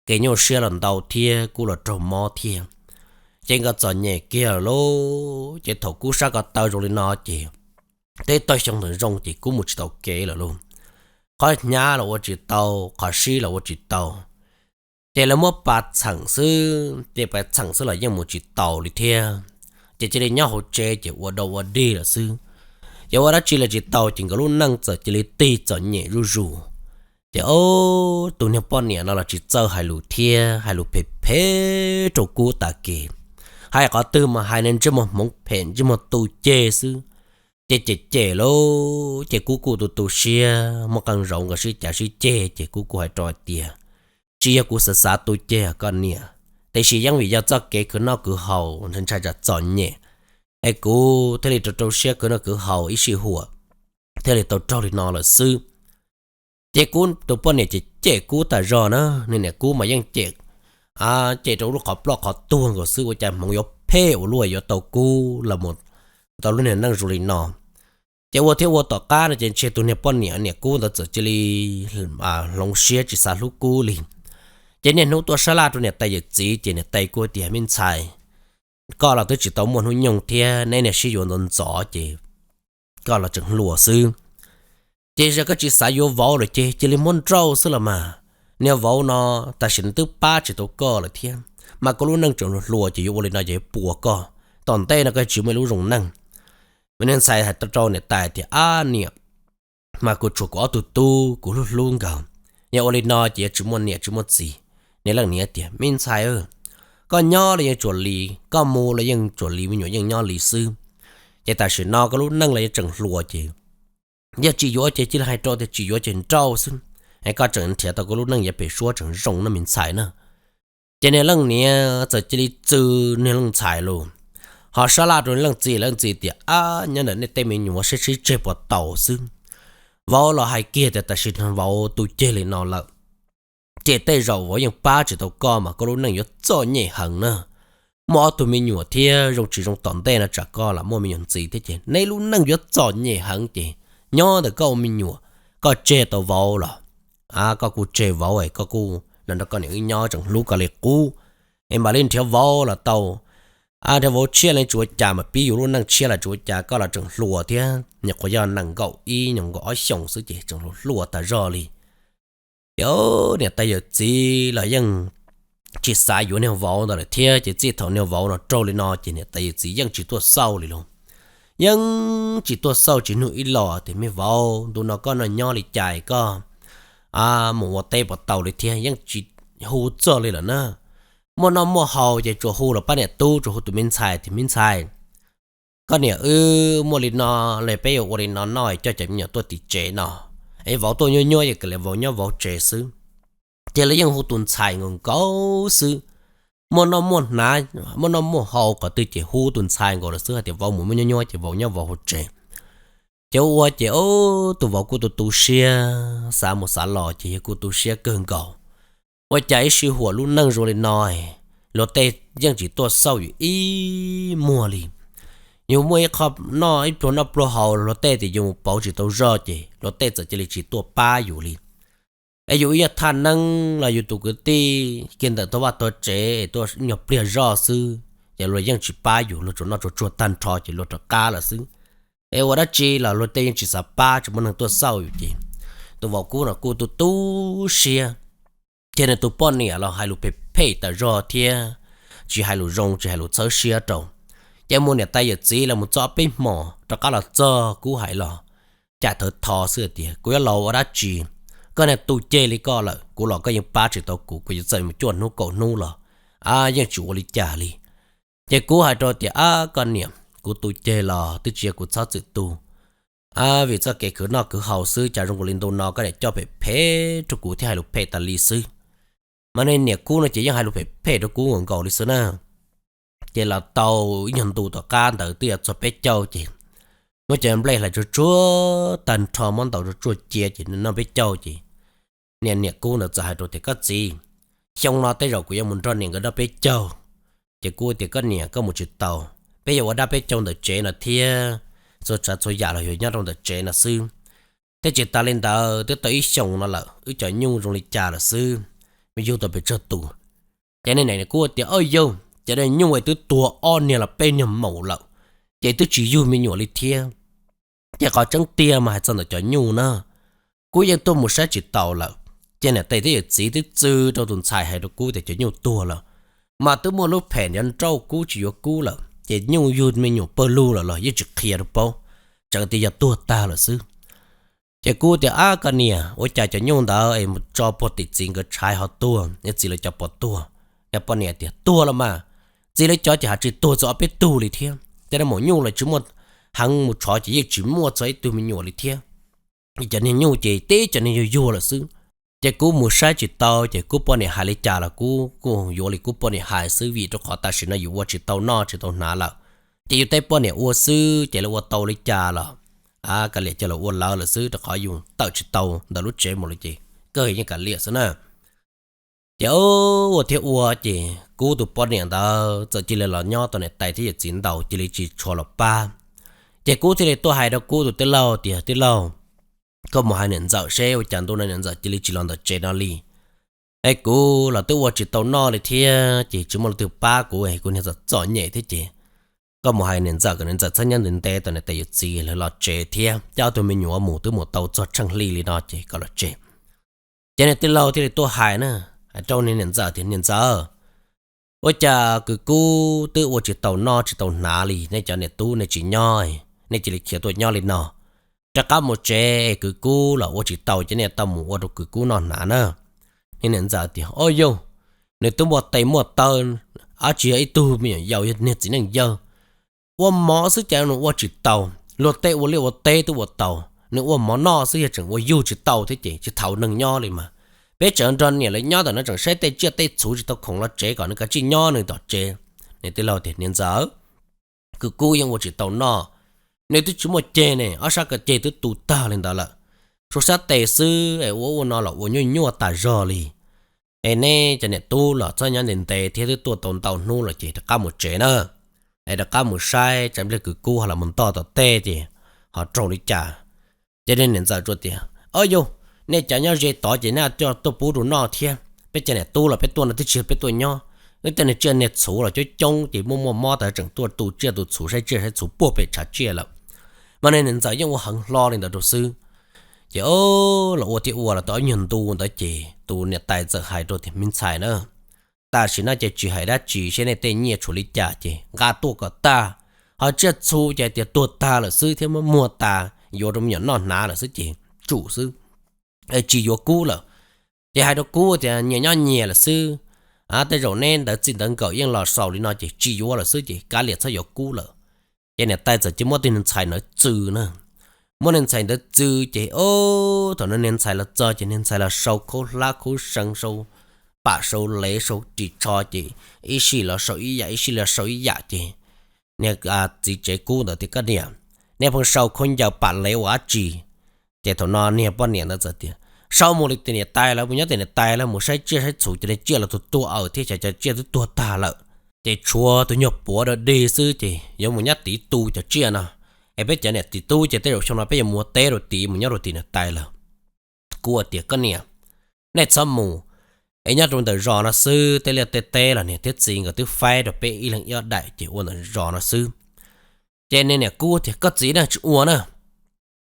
kev nyuaj siab los ntau thiab kuv los raug mob thiab. Ces nkawd txom nyem kiag lawm lauj. Ces thaum kuv sab ko taw zoo li no ces teb tag xyoo ntawd zoo ces kuv mus tsis tau kev lawm lauj. Qhov hnyav los ua tsis tau, qhov sib los ua tsis tau. Ces lawv muab pas txheem xwb, ces pas txheem xwb los yeej mus tsis taus li thiab. Ces cia li nyob hauv tsev ces ua dog ua dig lawm xwb. Ces ua dab tsi los tsis tau ces nkawd lub neej txawm cia li tig txom nyem zuj zus. Ces o, tus niag poj niam no los tsis txawj hais lus thiab, hais lus phem phem rau kuv tag kev. Hais qhov twg mas hais ntsej muag hmoov phem ntsej muag tu ceg xwb. Ces cem cem lauj, ces kuv kuj tu tu siab muaj qee zaus nkawd sib cav sib ceg ces kuv kuj hais rau hais tias, tsis yog kuv xav xav tu ceg koj niam, tiam sis yeej vim yog txoj kev khwv noj khwv haus ntshai tsam txom nyem, es kuv thiaj li rau rau siab khwv noj khwv haus ib sij huam thiaj li tau raug li no lawm xwb. Ces kuv tus poj niam ces cem kuv tas zog na, nws niam kuv mas yeej cem, cem rau lub qhov ploj qhov tuag nkaus xwb, ua cas hmoov yuav phem ua luaj yuav tau kuv los mus tau lub niag neej zoo li no. Ces ua thiab ua tom qab no ces ntshe tus niag poj niam niam kuv ntawd txawm cia li hloov siab tsis xav hlub kuv li. Ces niaj hnub tuaj sab laj rau niam tais yawm txiv ces niam tais kuj tias, me ntxhais, koj los twb tsis tau muaj hnub nyoog thiab neb niag sib yuav ntxov ntxov ces koj los tseem hluas xwb. Ces yog koj tsis xav yuav vauv lawm ces cia li muab nrauj xwb los mas. Niag vauv no tam sim no twb pab tsis tau koj lawm thiab, mas koj lub neej tseem hluas ces yuav ua li no ces yuav puas koj, tom ntej no koj tsis muaj ib lub zoo neej. Mas niag ntxhais hais rau niam tais tias, ab niam, mas kuv tshuav kuv ob tug tub kuv hlub hlub nkawd, yog ua li no ces yuav tsis muaj niam tsis muaj txiv. Niag leej niam tias, me ntxhais, koj nyob los yeej tsuas li, koj mus los yeej tsuas li, me nyuam yeej nyob li xwb. Ces tam sim no koj lub neej los yeej tseem hluas ces yog tsis yuav ces cia li hais rau tias tsis yuav ces nrauj xwb, es koj tseem nrhiav tau koj lub neej yav pem suab tseem zoo na me ntxhais na. Ces niag leej niam txawm cia li txwv niag leej ntxhais los, ho sab laj rau niag leej txiv, leej txiv tias, ab nyob ntawm nej tej me nyuam sib sib tseg puas tau xwb. Vauv los hais kiag tias tam sim no vauv tu ceg li no lawm, ces tej zaum vauv yeej pab tsis tau koj mas koj lub neej yuav txom nyem heev na. Muaj ob tug me nyuam thiab zoo tsis zoo tom ntej no tsam koj los muaj me nyuam ntxiv thiab ces neb lub neej yuav txom nyem heev ces nyob ntawm koj ua me nyuam, koj tseg tau vauv los, a koj kuj tseg vauv es koj kuj los nrog koj niam wb nyob tseem hlub koj li qub. Es mam li nrhiav vauv los tau, nrhiav vauv tshiab los tsis ua cas mas pib yuav lub neej tshiab los tsis ua cas, koj los tseem hluas thiab, nyuam qhuav yog nees nkaum ib nees nkaum ob xyoos xwb ces tseem hluas hluas tas zog li. Ces niam tais yawm txiv los yeej tsis xav yuav niag vauv ntawd lawm thiab, ces txij thaum niag vauv no raug li no ces niam tais yawm txiv yeej tsis tuaj xauj li lauj. Yeej tsis tuaj xauj tsis nug ib los tias, me vauv, ntu no koj noj nyob li cas, koj mus ua teb puas tau li thiab, yeej tsis hu txog li lawm na. muaj noj muaj haus ces tsuas hu los pab niam tub, tsuas hu tus me ntxhais tias, Me ntxhais, koj niam wb muaj li no, los peb yuav ua li no noj, coj cov me nyuam tuaj tim tsev no, es vauv tuaj nyuaj nyuaj ces kom lawv vauv nyob vauv tsev xwb. Ces lawv yeej hu tus ntxhais nkaus nkaus xwb. Muaj noj muaj hnav, muaj noj muaj haus qhov twg ces hu tus ntxhais nkaus lawm xwb, hais tias, Vauv mus muaj nyuaj nyuaj ces vauv nyob vauv hauv tsev. Ces ua ua ces tus vauv kuj tu tu siab, xav mus xav los ces yog kuj tu siab kawg nkaus. Ua cas ib sij huam lub neej zoo li no, luag tej yeej tsis tuaj xauj yus ib muag li. Yus muaj ib qho noj ib pluag noj pluag haus, luag tej tias yus mus pauv tsis tau zog ces luag tej txawm cia li tsis tuaj pab yus li. Es yus ib yam thaj neeb los yus tus kwv tij kiag ntawm tog vaj tog tsev es tuaj nyuag pliag zoj xwb ces luag yeej tsis pab yus, luag tsuas noj tsuag tsuag tag nrho ces luag rov qab lawm xwb. Es ua dab tsi los luag tej yeej tsis xav pab, tsis muaj neeg tuaj xauj yus ces tus vauv kub no kuj tu tu siab. Ces nws tus poj niam los hais lus phem phem tas zog thiab tsis hais lus zoo, tsis hais lus txhawb siab rau. Ces muaj niam tais yawm txiv los mus txog peb hmos rov qab los txog, kub hais los cas thawv tho xwb tias, Kuv yuav los ua dab tsi? Koj niag tu ceg li koj lawm, kuv los koj yeej pab tsis tau kuv, kuv yuav txawm mus cuaj hnub kaum hnub los yeej tsis ua li cas li. Ces kub hais rau tias, Ab koj niam, kuv tu ceg los twb tsis yog kuv txhob txwm tu, vim txoj kev khwv noj khwv haus xwb, cas zoo nkaus li ntu no koj niam coj phem phem rau kuv thiab hais lus phem tas li xwb. Mas niag niam kub no ces yeej hais lus phem phem rau kub nkaus nkaus li xwb na. Ces los tau ib nyuag ntu tom qab ntawd twb yuav txog peb caug ces muab cov nplej hlais tsuag tsuag tag nrho muab ntaus tsuag tsuag cia ces noj peb caug ces niag niam kub ntawd txawm hais rau tias, Koj txiv, xyoo no tej zaum kuv yuav mus nrog niam nkawd noj peb caug. Ces kub tias, Koj niam, koj mus tsis tau, peb yuav ua dab peb caug ntawm tsev no thiab, txhua tsav txhua yam los yuav nyob rau ntawm tsev no xwb. Thiab tsis tas li ntawd twb tau ib xyoos no lawm, wb cov nyuj zoo li cas lawm xwb, me yug tau pes tsawg tus. Ces niag niam kub tias, Au yau, cov nyuj twb tuag ob niag los peb niag maum lawm, ces twb tsis yug me nyuam li thiab. Ces qhov tseeb tiag mas hais txog ntawm cov nyuj na, kub yeej tuaj mus saib tsis taus lawm. Ces niam tais thiab yawm txiv twb txwv rau tus ntxhais hais rau kub tias cov nyuj tuag lawm, mas twb muaj lub phem nrov nrauj kub tsis yuav kub lawm, ces nyuj yug me nyuam pawg lug lawm los yeej tsis qhia rau paub, tseem tias yog tuag tag lawm xwb. Ces kub tias, Ab koj niam, ua cas cov nyuj ntawd es mus tso puag tim txiv nkawd tshaiv ho tuag, es txiv lawv cov pom tuag? Niag poj niam tias, Tuag los mas, txiv lawv cov ces ha tsis tuag txog ob peb tug li thiab, ces niag maum nyuj los tsis muaj heev mus tshov ces yeej tsis muaj txog ib tug me nyuam li thiab. Cov niag nyuj ces tib cov niag yuag yuag lawm xwb. Ces kub mus saib tsis tau, ces kub poj niam hais li cas los kub kuj yuav li kub poj niam hais xwb, vim rau qhov tam sim no yus ua tsis tau noj tsis tau hnav lawm. Ces yus tej poj niam ua xwb ces lawv ua tau li cas los kav liam, cia lawv ua lawv lawm xwb, rau qhov yus tawm tsis tau ntawm lub tsev mus li ces kawg yeej kav liam xwb na. Ces ua thiab ua ces kub tus poj niam ntawd txawm cia li los nyob tau niam tais thiab yawm txiv ntaus, cia li tsis tshua los pab. Ces kub thiaj li tuaj hais rau kub tus tij laug tias, Tij laug, koj mus hais niam ntxawm seb ua cas ntu no niam ntxawm cia li tsis los ntawm tsev no li. Es kuv los twb ua tsis tau noj li thiab ces tsis muaj leej twg pab kuv, kuv niag txom txom nyem thiab ces koj mus hais niam ntxawm kom niam ntxawm txhob nyob ntev ntev, tau niam tais yawm txiv lawv los tsev thiab, coj ob tug me nyuam mus twb mus tau txog tsheej hli li no ces kom los tsev. Ces niag tij laug thiaj li tuaj hais na, hais rau niag niam ntxawm tias, Niam ntxawm, ua cas kwv kub twb ua tsis tau noj tsis tau hnav li, nej cov niam tub nej tsis nyob, nej cia li khiav tuaj nyob li no? Rov qab mus tsev, kwv kub los ua tsis tau ces nej tau mus ua rau kwv kub noj hnav na. Niag niam ntxawm tias, Au yau, nws twb muaj tes muaj taw, ab tsis yog ib tug me nyuam yaus, yog niag txiv neej yawg. Ua mov xwb cas nws ua tsis tau, luag tej ua liaj ua teb twb ua tau, nws ua mov noj xwb yog tseem ua yug tsis tau thiab ces tsis thaum neeg nyob li mas. Peb tseem nrog niam lawv nyob ntawm no tseem saib tej tsiaj tej txhuv tsis tau khoom los tsev kom nws kav tsij nyob nws tom tsev. Niag tij laug tias, Niam ntxawm, kwv kub yeej ua tsis tau noj, nws twb tsis muaj ceg ne, ob sab ko ceg twb tu tag li ntawd lawm, tshuav sab tes xwb es ua ua no los ua nyuaj nyuaj tas zog li. Es nej cov niam tub los txhob nyob ntev ntev thiab, twb tuaj tau ntau hnub lawm ces rov qab mus tsev na. Es rov qab mus saib tsam pliag kwv kub ho los mus ntoj tom tej ces ho raug li cas. Ces niag niam ntxawm rau tias, Au yau, nej cov nyob ze tod ces nej coj tuaj pub rau noj thiab, peb cov niam tub los peb tuaj no twb tsis yog peb tuaj nyob, wb tej niag tsiaj niag txhuv los coob coob ces muaj muaj mob tas tseem tuaj tu tsiaj tu txhuv saib tsiaj saib txhuv puag pem tshav tsiaj lawm. Mas niag niam ntxawm yeej ua heev hlo li ntawd rau xwb. Ces los ua thiab ua los tau ib nyuag ntu ntawd ces tus niam tais txawm hais rau tias, Me ntxhais na, tam sim no ces tsis hais dab tsi, seb nej tej nyiaj tshuav li cas ces nqa tuaj kom tag. Ho tsiaj txhu ces tias tuag tag lawm xwb thiab muab muag tas yuav rau me nyuam noj hnav lawm xwb ces tsum xwb, tsis yuav kub lawm. Ces hais rau kub tias nyias nyob nyias lawm xwb, Tej zaum neb ntawv txij ntawv nkawm yeej los xaus li no ces tsis yuav lawm xwb ces kav liam txhob yuav Kub lawm. Ces niam tais txawm cia muab tus niag ntxhais ntawd txw na. Muab niag ntxhais ntawd txw ces ob thaum no niag ntxhais los txog ces niag ntxhais los sau khaub hlab khaub see, sau pam sau lev sau ris tsho ces ib sij los sau ib yam ib sij los sau ib yam ces niag txiv tsev Kub ntawd tias, Koj niam, nej pheej sau khaub ncaws pam lev ua dab tsi? Ces thaum no niag poj niam ntawd txawm tias, Sau mus li tim niam tais lawv, mus nyob tim niam tais lawv, mus saib tsiaj saib txhu cov niag tsiaj los tuag tuag aws thiab xyov cov tsiaj twb tuag tag lawm. Ces tshuav tus nyuag puav dog dig xwb ces yuav mus nyob tiv tu cov tsiaj no. Es peb cov niam txiv tub ces tej zaum xyoo no peb yuav mus ua teb rau tid, mus nyob rau tim niam tais lawm. Kuv tias, Koj niam, nej txhob mus, es nyob rau ntawm zos no xwb, tej liaj tej teb los niam thiab txiv nkawd twb faib rau peb ib leeg ib daim ces ua ntawm zos no xwb. Ces niag niam Kub tias, Koj txiv na, tsis ua na,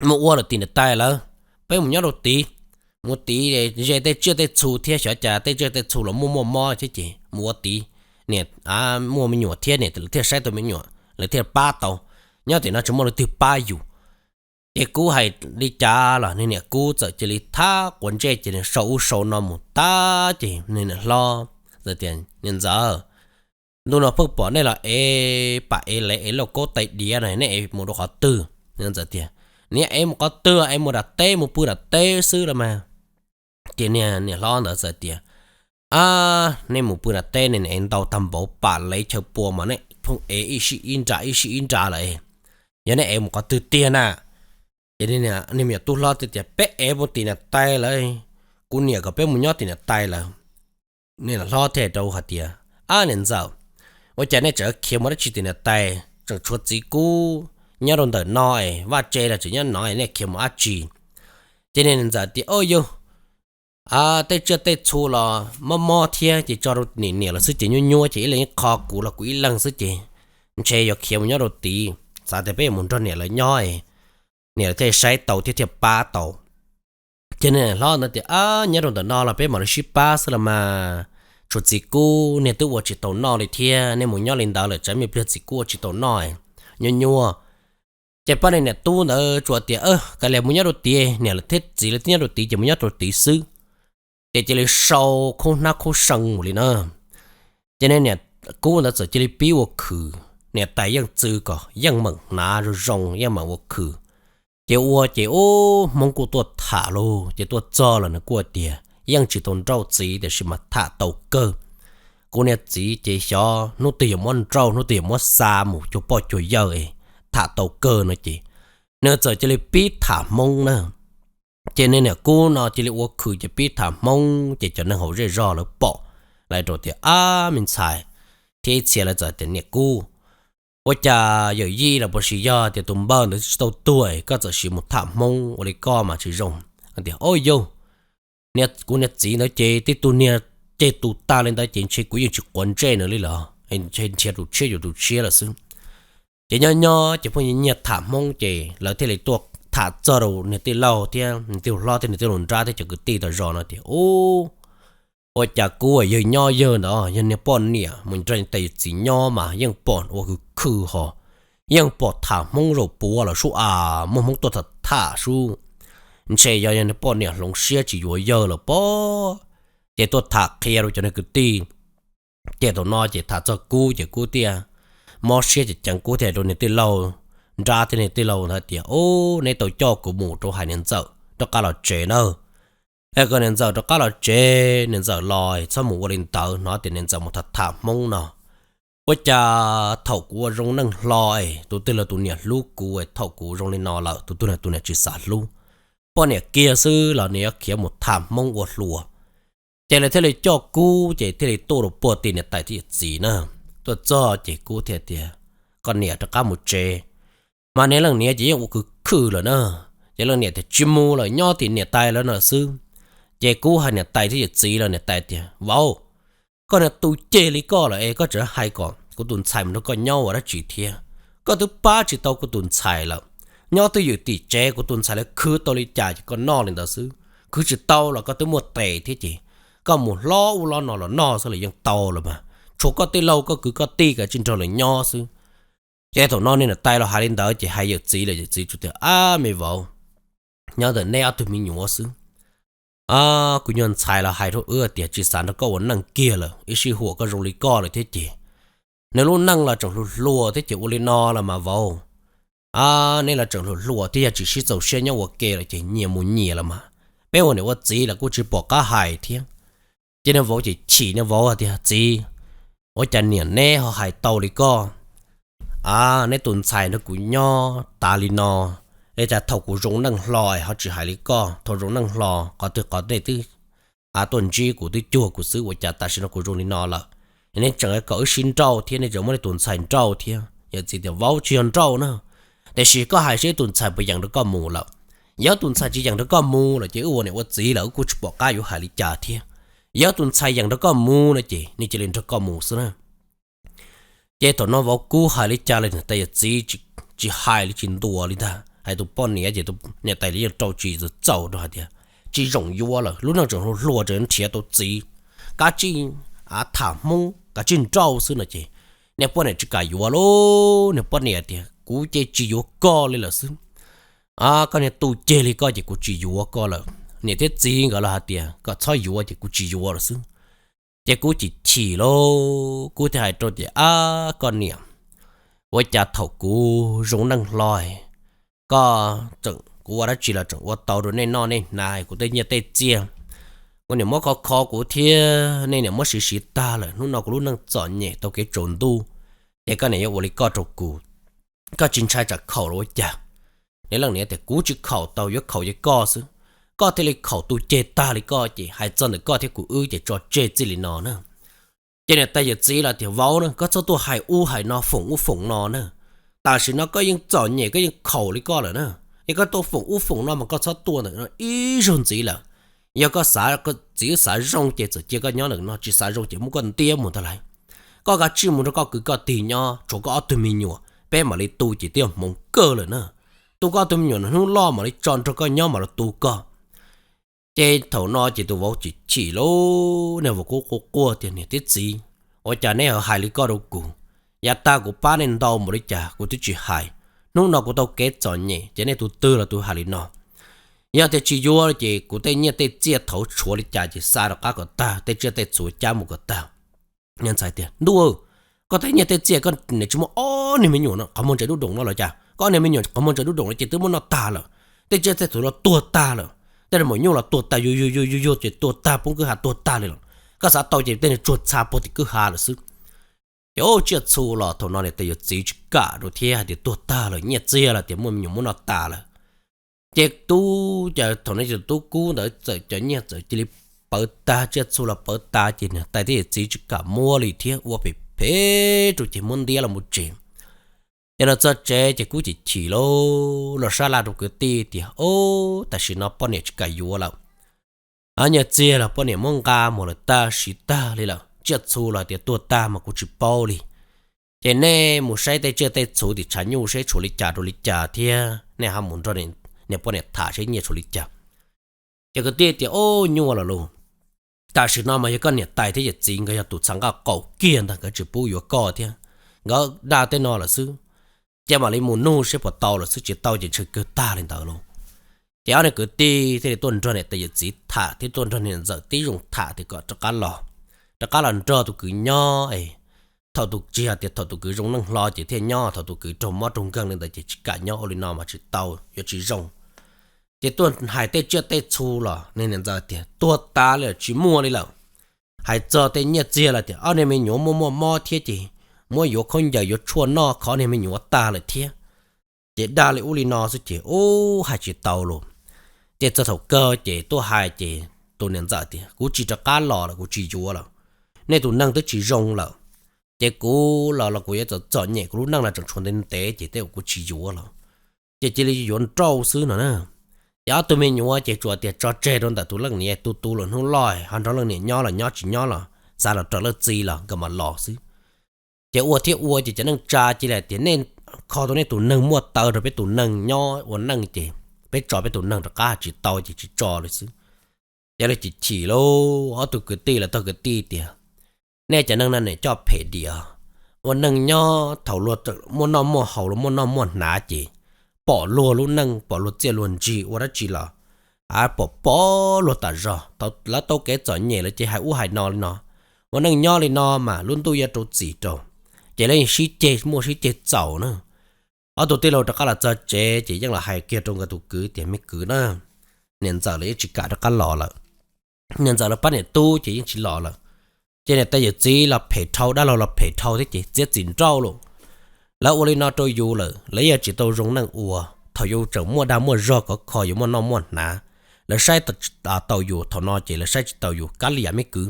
mus ua lawm tim niam tais lawv, peb mus nyob rau tid, mus tid ze tej tsiaj tej txhu thiab xyov cas tej tsiaj tej txhu los muaj muaj mob thiab ces mus ua tid, niam muaj me nyuam thiab niam lawv thiaj saib tau me nyuam, lawv thiaj pab tau. Nyob tim no tsis muaj leej twg pab yus. Ces Kub hais li cas los niag niam Kub txawm cia li thab quav ntsej ces nws sau ub sau no mus tag ces niag niam hlob txawm tias, Niam ntxawm, ntu no pheej pom nej los ev pam ev lev ev lauj kaub tais diav no nej ev mus rau qhov twg? Niag ntxawm tias, Niam, ev mus qhov twg, ev mus nram teb, mus pw nram teb xwb los mas. Ces niag niam hlob ntawd txawm tias, Ab, nej mus pw nram teb ne, nej ev ntau tag npaum pam lev chaw pua mas nej pheej ev ib sij ib nra ib sij ib nra lawm, yog nej ev mus qhov twg tiag na? Ces niag me nyuam tub hlob thiaj tias, Peb ev mus tim niam tais lawv, kuv niam kom peb mus nyob tim niam tais lawv. Niag niam hlob thiaj rau hais tias, Ab niam ntxawm, ua cas nej tseem khiav mus dab tsi tim niam tais, tseem tshuav txiv Kub nyob rau ntawm no es vaj tse los tseem nyob no es nej khiav mus dab tsi? Ces niag niam ntxawm tias, Au yawg, tej tsiaj tej txhu los mob mob thiab ces tso rau niam niam lawv xwb ces nyuaj nyuaj ces ib leeg ib qho, kuv los kuv ib leeg xwb ces ntshe yuav khiav mus nyob rau tid, xav tias peb yuav mus nrog niam lawv nyob, niam lawv thiaj saib tau thiab thiaj pab tau. Ces niag niam hlob ntawd tias, Ab, nyob rau ntawm no los peb mam li sib pab xwb los mas, tshuav txiv Kub niag twb ua tsis tau noj li thiab, nej mus nyob li ntawd lawm tsam me pliag txiv Kub ua tsis tau noj, nyuaj nyuaj. Ces pab niag niam tub ntawd tsuas tias, Kav liam mus nyob rau tid, niam lawv thiab txiv lawv twb nyob rau tid ces mus nyob rau tid xwb. Ces cia li sau khaub hnab khaub see mus li na. Ces niag niam Kub ntawd txawm cia li pib ua khwm, niam tais yeej txw kom yeej meem hnav zoo zoo yeej meem ua khwm. Ces ua ces ub Hmoob kuj tuaj tham lauj, ces tuaj txog los nws kuj tias yeej tsis tau nrauj txiv tiam sis mas tham tau kawg. Kuv niag txiv ces xyov hnub twg yuav muab nrauj hnub twg yuav muab xa mus cuag poj cuag yawg es tham tau kawg no ces nws txawm cia li pib tham Hmoob na. Ces niag niam Kub no cia li ua khwm ces pib tham Hmoob ces cov neeg hauv zej zog lawv pom, lawv rau tias, Ab, me ntxhais, thiab ib txhia lawv txawm tias, Niam Kub, ua cas yawm yij los puas sis yog tias tus npawg ntawd tsis tau tuag koj txawm siv mus tham Hmoob ua li koj mas tsis zoo. Tias, Au yawg, kuv niag txiv ntawd ces tej tug niag ceg tus tag li ntawd ces ntshe kuv yeej tsis quav ntsej nws li lawm, ntshe nrhiav tus tshiab yuav tus tshiab lawm xwb. Ces nyob nyob ces pheej nyiag tham Hmoob ces lawv thiaj li tuaj tham txog rau niag tij laug thiab niag tij laug hlob thiab niag tij laug nrab thiab cov kwv tij tom zos no tias, Ub, ua cas Kub yawg nyob yawg ntawd yog niag poj niam mus nrog niag tais txiv nyob mas yeej pom ua khwv khwj ho, yeej pom tham Hmoob zaum puav los sub as, muaj Hmoob tuaj tham tham sub. Ntshe yog yog niag poj niam hloov siab tsis yuav yawg lawm pob. Ces tuaj tham qhia rau cov niag kwv tij. Ces thaum no ces tham txog Kub ces Kub thiaj mob siab ces ceev, Kub thiaj rau niag tij laug nrab thiab niag tij laug ntawd tias, Ub, neb tau coj kuv mus rau hais niam ntxawm rov qab los tsev nawb. Es kom niam ntxawm rov qab los tsev, niam ntxawm los txhob mus ua li ntawd, hnov tias niam ntxawm mus tham tham Hmoob no. Ua cas thaum kuv ua zoo neej hlo es tus twg los tus niam hlub kuv, thaum kuv zoo li no lawm tus twg los tus niam tsis xav hlub. Poj niam kiag xwb los niam yuav khiav mus tham Hmoob ua hluas. Ces lawv thiaj li coj Kub ces thiaj li tuaj rau puag tim niam tais thiab yawm txiv na. Tuaj txog ces Kub thiaj tias, Koj niam rov qab mus tsev. Mas niag leej niam ces yeej ua khwv khwj lawm na. Ces leej niam tias, Tsis mus lawm, nyob tim niam tais lawv no xwb. Ces Kub hais niam tais thiab yawm txiv los niam tais tias, Vauv, koj niag tu ceg li koj lawm es koj tseem hais kom kuv tus ntxhais mus nrog koj nyob ua dab tsi thiab? Koj twb pab tsis tau kuv tus ntxhais lawm. Nyob twj ywm tim tsev, kuv tus ntxhais lawv khwv tau li cas ces koj noj li ntawd xwb, khwv tsis tau los koj twb muaj tes thiab ces koj mus hlob ub hlob no los noj xwb los yeej tau los mas. Tshuav koj tij laug koj kwv koj tij kav tsij nrog lawv nyob xwb. Ces thaum no niag niam tais los hais li ntawd ces hais yawm txiv lawm, yawm txiv tsuas tias, Ab, me vauv, nyob ntawm neb ob tug me nyuam xwb. Kuv nyuag ntxhais los hais rau wb tias tsis xav nrog koj ua neej kiag lawm, ib sij huam koj zoo li koj lawm thiab ces. Nws lub neej los tseem hluas hluas thiab ces ua li no los mas vauv, neb los tseem hluas hluas thiab yog tsis sib txaus siab nyob ua ke lawm ces nyias mus nyias los mas, peb ua niam ua txiv los kuj tsis pom qab hais thiab. Ces nws vauv ces chim, nws vauv tias, Txiv, ua cas niam neb ho hais tau li koj? Neb tus ntxhais nrog kuv nyob tas li no, es cas thaum kuv zoo neej hlo ho tsis hais li koj, thaum zoo neej hlo qhov twg qhov nej twb tuaj ntsib kuv, twb cuag kuv xwb, ua cas tam sim no kuv zoo li no lawm, neb tseem kom wb sib nrauj thiab, neb tseem muab neb tus ntxhais nrauj thiab. Yawm txiv tias, Vauv, tsis yog nrauj na, tiam sis koj hais seb tus ntxhais puas yeem nrog koj mus lawm. Yog tus ntxhais tsis yeem nrog koj mus lawm ces wb ua niam ua txiv los wb kuj tsis pom qab yuav hais li cas thiab. Yog tus ntxhais yeem nrog koj mus no ces nws cia li nrog koj mus xwb na. Ces thaum no vauv kub hais li cas los niam tais yawm txiv tsis hais li, tsis ntuas li ntag. Hais tus poj niam ces niam tais li yeej rau tsis txaus rau hais tias, Tsis zoo yuav lawm, lub neej tseem hluas hluas tseem nrhiav tau txiv, kav tsij av tham hmoob, kav tsij nrauj xwb no ces niag poj niam tsis kam yuav lauj. Niag poj niam tias, Kuv ces tsis yuav koj li lawm xwb. Koj niag tu ceg li koj ces kuv tsis yuav koj lawm. Niam thiab txiv nkawd los hais tias kom txhob yuav ces kuv tsis yuav lawm xwb. Ces kuv chim chim lauj, kuv thiaj hais rau tias, Ab koj niam, ua cas thaum kuv zoo neej hlo, koj tseem, kuv ua dab tsi los tseem ua tau rau nej noj nej hnav, kuv tej nyiaj tej txiaj kuv niam muab kho kho kuv thiab nej niam muab siv siv tag lawm. Hnub no kuv lub neej txom nyem tau kev tsaus ntuj, ces koj niam yuav ua li koj rau kuv, koj tsis ntshai tsam khaum los ua cas? Niag leej niam tias, Kuv tsis khaum tau, yuav khaum ces koj xwb. Koj thiaj li khaum tu ceg tag li koj ces hais txog ntawm koj thiab kuv wb ces tso tseg txij li no na. Ces niam tais yawm txiv los tias, Vauv na, koj txhob tuaj hais ub hais no, foom ub foom no na. Tam sim no koj yeej txom nyem, koj yeej khaum li koj lawm na. Es koj tuaj foom ub foom no mas koj txhob tuaj ntawm no ib zaug ntxiv lawm. Yog koj xav, txiv wb xav zoo ces txawm cia koj nyob ntawm no, tsis xav zoo ces muab koj ntiab mus ntag lauj. Koj kav tsij mus nrog koj kwv koj tij nyob, tshuav koj ob tug me nyuam, peb mam li tu ces twb yog hmoov kawg lawm na. Tu koj ob tug me nyuam no hnub loj mam li tso nrog koj nyob mam li tu koj. Ces thaum no ces tus vauv chim chim lauj, niag vauv kuj quaj quaj tias, Niam thiab txiv, ua cas neb ho hais li koj rau kuv? Yav tag kuv pab nej ntau npaum li cas kuv twb tsis hais. Hnub no kuv tau kev txom nyem ces nej tus twg los tus hais li no. Yog tias tsis yuav ces kuv tej nyiaj tej txiaj thaum tshuav li cas ces xa rov qab kom tag, tej tsiaj tej txhu cab mus kom tag. Niag ntxhais tias, Ntuj, koj tej nyiaj tej txiaj koj niam tsis muaj ob niag me nyuam no qhov muag ntsia dub doos no los cas? Koj ob niag me nyuam qhov muag ntsia dub doos no ces twb muab noj tag lawm. Tej tsiaj tej txhu los tuag tag lawm. Tej maum nyuj los tuag tag, yuag yuag yuag yuag yuag ces tuag tag, poob kwj ha tuag tag li lawm. Koj xav tau ces tej niag tsuag txha puag tim kwj ha lawm xwb. Ces tsiaj txhu los thaum no niam tais yawm txiv tsis kam rau thiab hais tias tuag tag lawm, nyiaj txiag los tias muaj me nyuam muab noj tas lawm. Ces tub, ces thaum no ces tub kub ntawd txawm cov nyiaj txawm cia li pawv tag, tsiaj txhu los pawv tas ces niam tais thiab yawm txiv tsis kam muab li thiab, ua phem phem rau ces muab ntiab los mus tsev. Ces los txog tsev ces kuj chim chim lauj, los sab laj rau kwv tij tias, Ob, tam sim no poj niam tsis kam yuav lawm. Nyiaj txiag los poj niam muab nqa mus lawm tag, siv tag li lawm. Tsiaj txhu los tias tuag tag mas kuv tsis paub li. Ces nej mus saib tej tsiaj tej txhu tim tshav nyuj seb tshuav li cas rau li cas thiab nej ho mus nrog niam poj niam tham seb nyiaj tshuav li cas. Ces kwv tij tias, Ob, nyuaj lawm lauj. Tam sim no mas yog koj niam tais thiab yawm txiv nkawd yog tus txhav nqaj qaum kiag ntag, nkawd tsis pub yuav koj thiab. Nkawd dag tej no lawm xwb. Ces mam li mus nug seb puas tau lawm xwb, tsis tau ces ntshe kawg tag li ntawd lauj. Ces ob niag kwv tij thiaj li tuaj nrog niam tais yawm txiv tham thiab tuaj nrog niam ntxawm tib zoo tham tias kom rov qab los, rov qab los nrog tus kwv nyob es thaum tus, tsis hais tias thaum tus kwv zoo neej hlo ces thiaj nyob, thaum tus kwv raug mob raug nkeeg li ntawd ces tsis kam nyob, ua li no mas tsis tau, yuav tsis zoo. Ces tuaj hais tej tsiaj tej txhu los nws niam ntxawm tias tuag tas li lawm, tsis muaj li lawm. Hais txog tej nyiaj txiag los tias ob niag me nyuam muaj muaj mob thiab ces muab yuav khaub ncaws yuav tshuaj noj kho niag me nyuam tag lawm thiab. Ces dag li ub li no xwb ces ub hais tsis tau lauj. Ces txog thaum kawg ces tuaj hais ces tus niam ntxawm tias kuv tsis rov qab los lawm, kuv tsis yuav lawm. Nej tus neeg twb tsis zoo lawm. Ces kuv los los kuv yuav txom txom nyem, kuv lub neej los tseem tshuav ntev ntev ces tej zaum kuv tsis yuav lawm. Ces cia li yuav nrauj xwb no na. Ces ob tug me nyuam ces tsuas tias tso tseg rau ntawm tus leej niam, tu tu los hnub loj ho nrog leej niam nyob los nyob, tsis nyob los xav los raws leej txiv los nkawd mam los xwb. Ces ua thiab ua ces cov neej tsa cia li hais tias nej kho tau nej tus neeg muaj taw rau peb tus neeg nyob ua neej ces peb tso peb tus neeg rov qab, tsis tau ces tsis tso li xwb. Ces lawv chim chim lauj, ob tug kwv tij lawv tog kwv tij tias nej cov neeg no nim coj phem diam. Ua neej nyob thaum luag muaj noj muaj haus, luag muaj noj muaj hnav ces pom luag lub neej, pom luag txiaj luag ntsig ua dab tsi los av pom pom luag tas zog. Thaum lawv tau kev txom nyem lawm ces hais ub hais no li no, ua neej nyob li no mas lub ntuj yuav rau txim rau, ces lawv yeej sib ceg muaj sib ceg txaus na. Ob tug tij laug rov qab los txog tsev ces yeej los hais kiag rau nkawd tus kwv tias, me kwv na, niam ntxawm lawv yeej tsis kam rov qab los lawm. Niam ntxawm lawv pab niam tub ces yeej tsis los lawm. Ces niam tais yawm txiv los phem dhau, dab laug los phem dhau thiab ces txiav txim nrauj lawm. Lawv ua li no rau yus lawm, lawv yeej tsis tau zoo neej ua. Thaum yus tseem muaj dag muaj zog khov kho, yus muaj noj muaj hnav, lawv saib tau yus, thaum no ces lawv saib tsis tau yus, kav liam me kwv.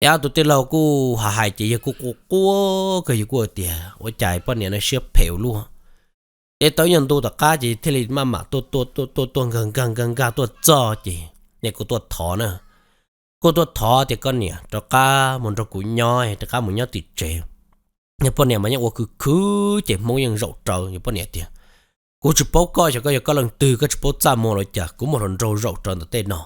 Ces ob tug tij laug kuj hais hais ces yawg kuj quaj quaj kawg, yawg kuj tias, ua cas poj niam no siab phem ua luaj. Ces tau ib nyuag ntu tom qab ces thiaj li maj mam tuaj tuaj tuaj tuaj nkag nkag nkag nkag tuaj txog ces nws kuj tuaj thov na. Kuj tuaj thov tias, koj niam, rov qab mus nrog kuv nyob, rov qab mus nyob tim tsev. Yog poj niam mas yeej ua khwv khwv ces hmoov yeej zaum rawv. Yog poj niam tias, kuv tsis paub koj, xyov koj yog koj leej twg, koj tsis paub txaj muag los cas, kuv muaj hluas nraug zaum rawv ntawm tej no.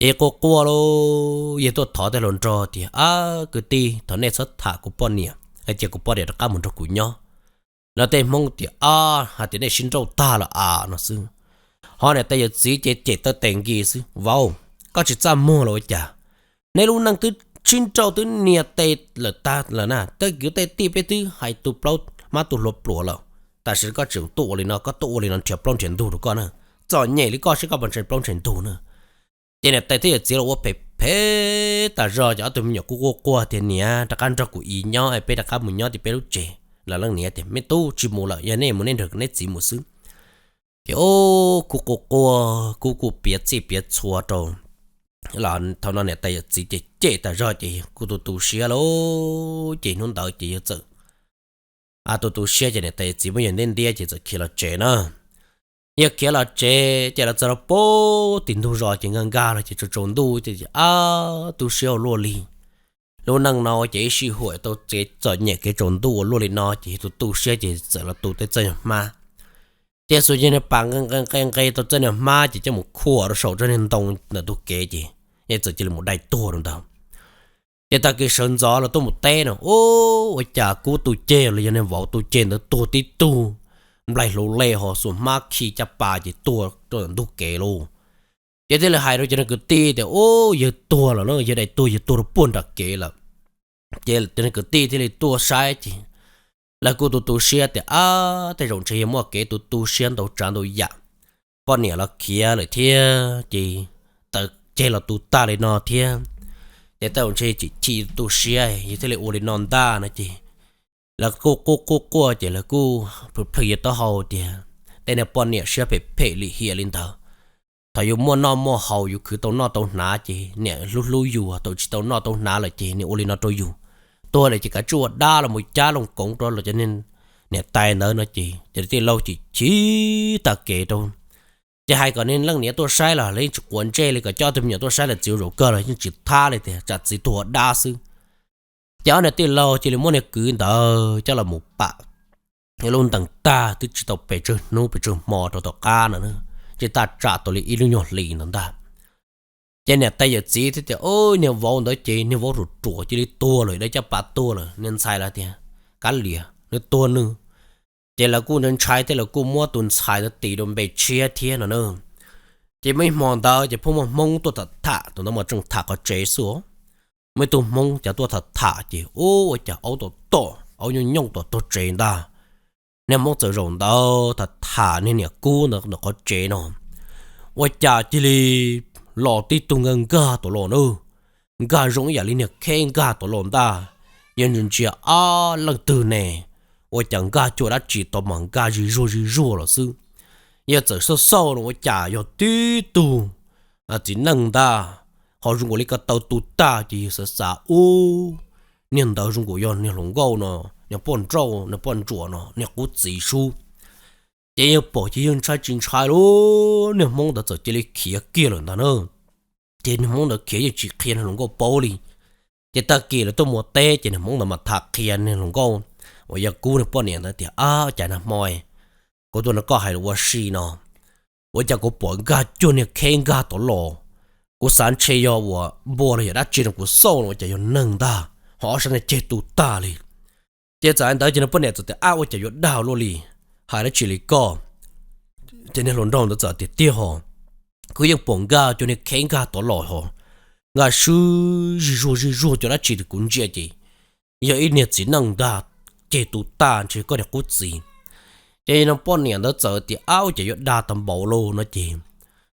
Ces quaj quaj lauj, yawg tuaj thov tej hluas nraug tias, ab kwv tij, thov nej txhob tham kuv poj niam, hais tias kuv poj niam rov qab mus nrog kuv nyob. Lawv tej hmoob tias, ab, hais tias nej sib nrauj tag lawm av no xwb. Ho niam tais yawm txiv ces cem taw tes nkis xwb, vauv, koj tsis txaj muag los ua cas? Nej lub neej twb sib nrauj twb nias tes lawm tag lawm na, tej kwv tej tij peb twb hais tu plaub hmab tu hlua pluas lawm, tam sim koj tseem tuaj ua li no, koj tuaj ua li no nrhiav plaub nrhiav ntug rau koj na. Txom nyem li koj seb koj puas ntshe plaub ntshe ntug na. Ces niam tais thiab yawm txiv los ua phem phem tas zog, ces ob tug me nyuam kuj quaj quaj tias, niam, rov qab nrog kuv ib nyob es peb rov qab mus nyob tim peb lub tsev. Los leej niam tias, me tub, tsis mus lawm, yog nej mus nej nrog neb txiv mus xwb. Ces ub, kuj quaj quaj, kuj kuj piav txhij piav txhua rau. Los thaum no niam tais yawm txiv ces cem tas zog ces kuj tu tu siab lauj. Ces hnub ntawd ces yawg txawm tu tu siab ces niam tais yawm txiv muab yawg ntiab ntiab ces txawm khiav los tsev na. Yawg khiav los tsev ces los txog rau pem tim ntug zos ces nkag nkag los ces tsaus tsaus ntuj ces, ab, tu siab ua luaj li. Lub neej no ces ib sij huam tau txom nyem kev tsaus ntuj ua luaj li no ces yawg tu tu siab ces txawm los tu tej txoj niag hmab. Ces xuas yawg niag pas nqe nqe nqe tau txoj niag hmab ces coj mus khuam rau saum rau niag ntoo ntawm ntug kev ces yawg txawm cia li mus dai tuag rau ntawd. Ces tag kis sawv ntxov los tuaj mus teb no, ub, ua cas kub tu ceg los yog niag vauv tu ceg ntawd tuag tib tug nplaig hlau le ho xuas hmab khi caj pas ces tuag rau ntug kev lauj. Ces thiaj li hais rau cov niag kwv tij tias, ub, yawg tuag lawm na, yawg dai tuag, yawg tuag rau puag nram kev lawm. Ces cov niag kwv tij thiaj li tuaj saib ces lawv kuj tu tu siab tias, ab, tej zaum ntshe yog muaj kev tu tu siab ntau tsav ntau yam, poj niam los khiav lawm thiab ces taw ceg los tu tag li no thiab, ces tej zaum ntshe chim chim tu siab yawg thiaj li ua li no ntag no ces lawv kuj quaj quaj quaj ces lawv kuj plhws plhws yawg taub hau tias, tej niag poj niam siab phem phem lim hiam li ntawd, thaum yus muaj noj muaj haus yus khwv tau noj tau hnav ces niam hlub hlub yus, thaum tsis tau noj tau hnav lawm ces niam ua li no rau yus. Tuag lawm ces kav tsij ua dab los mus cab looj koov rau los cov niam tais ntawd no ces cov tij laug chim chim tag kev rau. Ces hais kom niag leej niam tuaj saib los lawv yeej tsis quav ntsej li, kom coj ob tug me nyuam tuaj saib los txiv ua zaum kawg los yeej tsis thab li tias tsam txiv tuag ua dab xwb. Ces ob niag tij laug cia li muab niag kwv ntawd coj los mus pam lub ntees tag twb tsis tau pes tsawg hnub pes tsawg hmo rau tom qab no, tsis tas tsam tau li ib lub nyuag hlis ntawd ntag. Ces niam tais yawm txiv thiaj tias, niag vauv ntawd ces niag vauv ruam ruam cia li tuag lawm, dai caj pas tuag lawm, niag ntxhais los tias, kav liam, nws tuag nws. Ces lawv kuj ntshai ntshai thiab lawv kuj muab tus ntxhais ntawd tis rau npe tshiab thiab no na. Ces muaj ib hmo ntawd ces pheej muaj hmoob tuaj tham tham, tus ntawd mas tseem tham qhov tsev xwb. Muaj ib tug hmoob cas tuaj tham tham ces ub, ua cas aub tom tom, aub nyooj nyooj tom tog tsev ntag. Niag hmoob txawm zaum ntawd tham tham niag niam kub ntawd ntawm qhov tsev no, ua cas cia li los tib tug nkag nkag tom los na. Nkag zoo ib yam li niag kheb nkag tom los ntag. Yog ntsia ntsia, ab, leej twg ne? Ua cas nkag cuag dab tsi tau mas nkag zig zuag zig zuag los xwb. Yog txawm xauj xauj no ua cas yog tib tug txiv neej ntag, ho zoo nkaus li ko taw tu tag. Ces yog xav xav, ub, niag ntawd zoo nkaus yog niag hluas nkauj no, niag poj nrauj, niag poj ntsuam no, niag qub txiv sub. Ces yog pom ces yog ntshai tsis ntshai lauj, niag hmoob ntawd txawm cia li khiav kiag lawm ntag na. Ces niag hmoob ntawd khiav yeej tsis qhia niag hluas nkauj paub li. Ces tag kis lawv tuaj mus teb ces niag hmoob ntawd mas tham qhia niag hluas nkauj uas yog kub niag poj niam ntawd tias, ab, cas nag hmo kuv tuaj nrog koj hais lus ua si no, ua cas kuv pom nkag cuag niag kheb nkag tom los. Kuv xav ntshe yog uas npua los yog dab tsi no, kuv xauj no ua cas yog neeg ntag, ho ob sab niag ceg tu tag li. Ces txawm li ntawd ces niag poj niam txawm tias, ab, ua cas yuav dag luaj li, hais dab tsi li koj? Ces niag hluas nraug ntawd txawm tias, tiag ho, Kuv yeej pom nkag cov niag kheb nkag tod los ho, nkag swb zij zuag zij zuag cov dab tsi rau kuv ntsia ces yog ib niag txiv neej ntag, ceg tu tag ntshe koj niag qub txiv. Ces no poj niam ntawd txawm tias, Ab, ua cas yuav dag tau npaum li no ces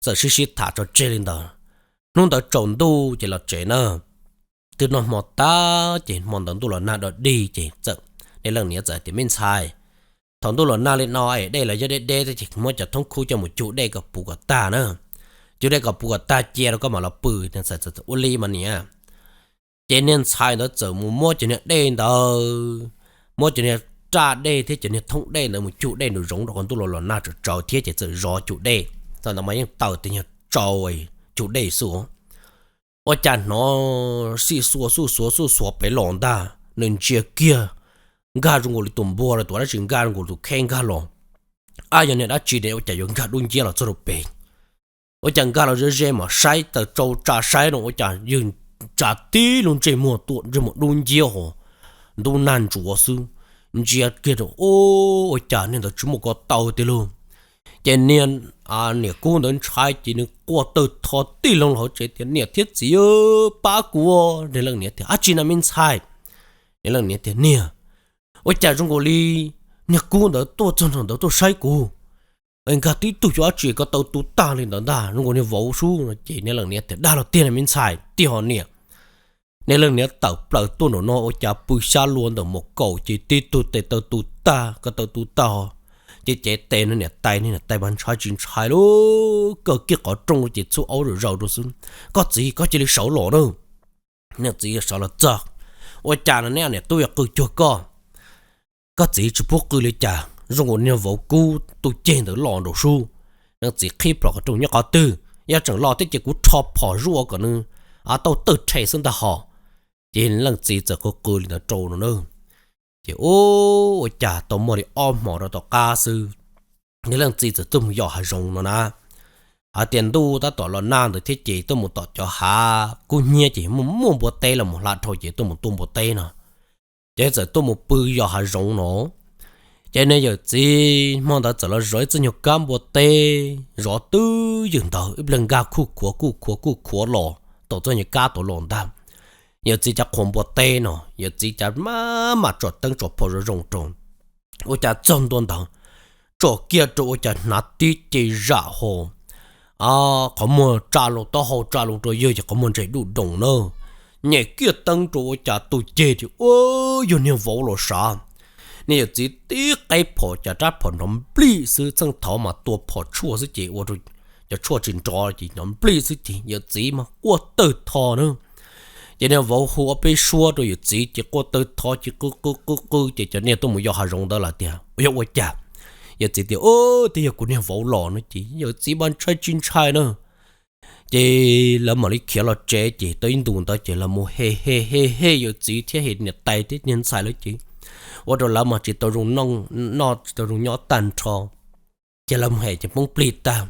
txawm sib sib tham tso tseg li ntawd. Hnub ntawd tsaus ntuj ces los tsev na, twb noj hmo tag ces hmo ntawd ntuj los nag dog dig ces txawm, niag leej niam txawm tias, Me ntxhais, thaum ntuj los nag li no es dej los yog deb deb thiab ces muab cov thoob khub coj mus cug dej kom puv kom tag na, cug dej kom puv kom tag cia rau koj mam los pw. Niag ntxhais txawm, Ua li mas niam. Ces niag ntxhais ntawd txawm mus muab cov niag dej ntawd, muab cov niag raj dej thiab cov niag thoob dej ntawd mus cug dej nraum zoov rau qhov ntuj los los nag tsam tsawv thiab ces txawm zov cug dej. Thaum ntawd mas yeej taws tes nyuag tsau cug dej xwb. Ua cas hnov xij xuas xuj xuav xuj xuav pem los ntag, nws ntsia kiag, nkag zoo nkaus li tus npua los tus dab tsi nkag zoo nkaus tus kheb nkag los. Ab, yog niag dab tsi ne, ua cas yuav nkag dub nciab los txog rau pem? Ua cas nkag los ze ze mas saib taws tsau tsa saib no ua cas yog tsa tib lub ntsej muag tuam ntsej muag dub nciab ho, ntub nag ntsuav xwb. Ntsia kiag rau, Ua cas niag ntawd tsis muaj ko taw tiag lauj? Ces niag niam kub ntawd ntshai ces nws quaj tawg tho tij loo los hauv tsev tias, Niam thiab txiv, pab kuv. Niag leej niam tias, Ab tsi na me ntxhais? Niag leej niam tias, Niag, ua cas zoo nkaus li niag kub ntawd tuaj txog nrog ntawd tuaj saib kuv, nkag tib tug cov dab tsi ko taw tu tag li ntawd ntag, zoo nkaus niag vauv sub no. Ces niag leej niam tias, Dag los tiag na me ntxhais? Tiag ho niam. Niag leej niam tawm plaws tuaj nraum no ua cas pw xyab lua ntawm mus kaum ces tib tug tes taw tu tag, ko taw tu tag ho. Ces cev tes no niam tais, niam tais mas ntshai tsis ntshai lub kaw kiag qhov rooj ces txhub aub zam zaws rau xwb. Koj txiv, koj cia li sawv los na. Niag txiv sawv los txog, Ua cas no neb niam tub yuav qw cuag koj? Koj txiv tsis pub qw li cas, zoo nkaus niag vauv kub tus ceg ntawd los nraum sub. Niag txiv qhib plhom qhov rooj, Nyob qhov twg? Yog tseem los thiab ces kuv rho phom zuaj kom nws tau tawg rhe xwb ntag ho. Ces leej txiv txawm qw qw li ntawd rau no na. Ces ua cas tau muaj li ob hmos rau tom qab xwb, niag leej txiv txawm tuaj mus yos hav zoov no na. Hais tias ntuj tab tom los nag ntawd thiab ces tuaj mus tom cov hav kub hnyiab ces muaj muaj npua teb los mus hla dhau ces tuaj mus tua npua teb no. Ces txawm tuaj mus pw yos hav zoov no. Ces niag yawm txiv hmo ntawd txawm los zov ib txoj nyuag kab npua teb zov twb ywm ntawd, ib pliag nkag khuj khuav khuj khuav khuj khuav los tom txoj nyuag kab tod los ntag. Yawm txiv cav qhuas npua teb no, yawm txiv cav maj mam tsom teeb tsom phom zoo zoo rau. Ua cas txog ntua ntawd, tsom kiag rau ua cas hnav tib ce zam ho, qhov muag tsa los taub hau tsa los rau yawg ces qhov muag ntseg duj doos na. Nyem kiag teeb rau ua cas tus ceg tias, Ua, yog niag vauv los sav. Niag yawm txiv tib qeb phom cas rab phom nrov nplij xwb, txheej thaud mas tua phom tshuaj xwb ces ua rau cov tshuaj tsis nrov ces nrov nplij xwb ces yawm txiv mas quaj tawg tho na. Ces niag vauv hu ob peb suab rau yawm txiv ces quaj tawg tho ces qw qw qw qw ces cov niag tuaj mus yos hav zoov ntawd lawm tias, Ua, yog ua cas? Yawm txiv tias, Ua, twb yog kuv niag vauv los no ces yawm txiv mas ntshai tsis ntshai na. Ces lawv mam li khiav los tsev ces tau ib ntus ntawd ces lawv mus he he he he yawm txiv thiab he niam tais thiab niag ntxhais lawv ces ua rau lawv mas tsis tau zoo noj, tsis tau zoo nyob tag nrho. Ces lawv mus hem ces poob plig tag.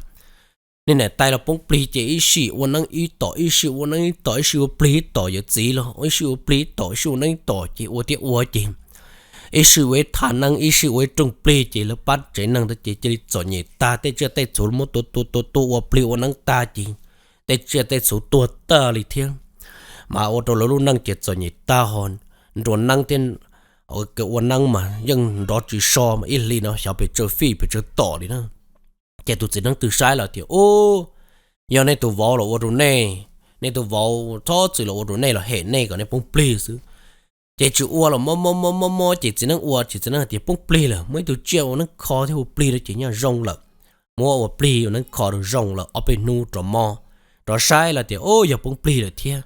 Niag niam tais los poob plig ces ib sij ua neeb ib tom, ib sij ua neeb ib tom, ib sij ua plig ib tom, yawm txiv los ib sij ua plig ib tom, ib sij ua neeb ib tom ces ua thiab ua ces ib sij ua ib thav neeb, ib sij ua ib rooj plig ces lawv pab tsev neeg ntawd ces cia li txom nyem tag, tej tsiaj tej txhu muab tua tua tua tua ua plig ua neeb tag ces tej tsiaj tej txhu tuag tag li thiab. Mas ua rau lawv lub neej ces txom nyem tag ho, nruas neeb thiab ua neeb mas yeej nrov tsis so mas ib hlis no xyov pes tsawg fij pes tsawg tom li na. Ces tus txiv neeb twg saib lawm tias, Ub, yog nej tus vauv los ua rau nej, nej tus vauv txhob txwm los ua rau nej los hem nej kom nej poob plig xwb. Ces tsis ua los mob mob mob mob mob ces txiv neeb ua ces txiv neeb hais tias, Poob plig lawm, muaj ib tug tsiaj ua neeb kho thiab hu plig rau ces nyaj zoo lawm. Muab ua plig ua neeb kho rau zoo lawm ob peb hnub rov mob, rov saib lawm tias, Ub, yog poob plig lawm thiab.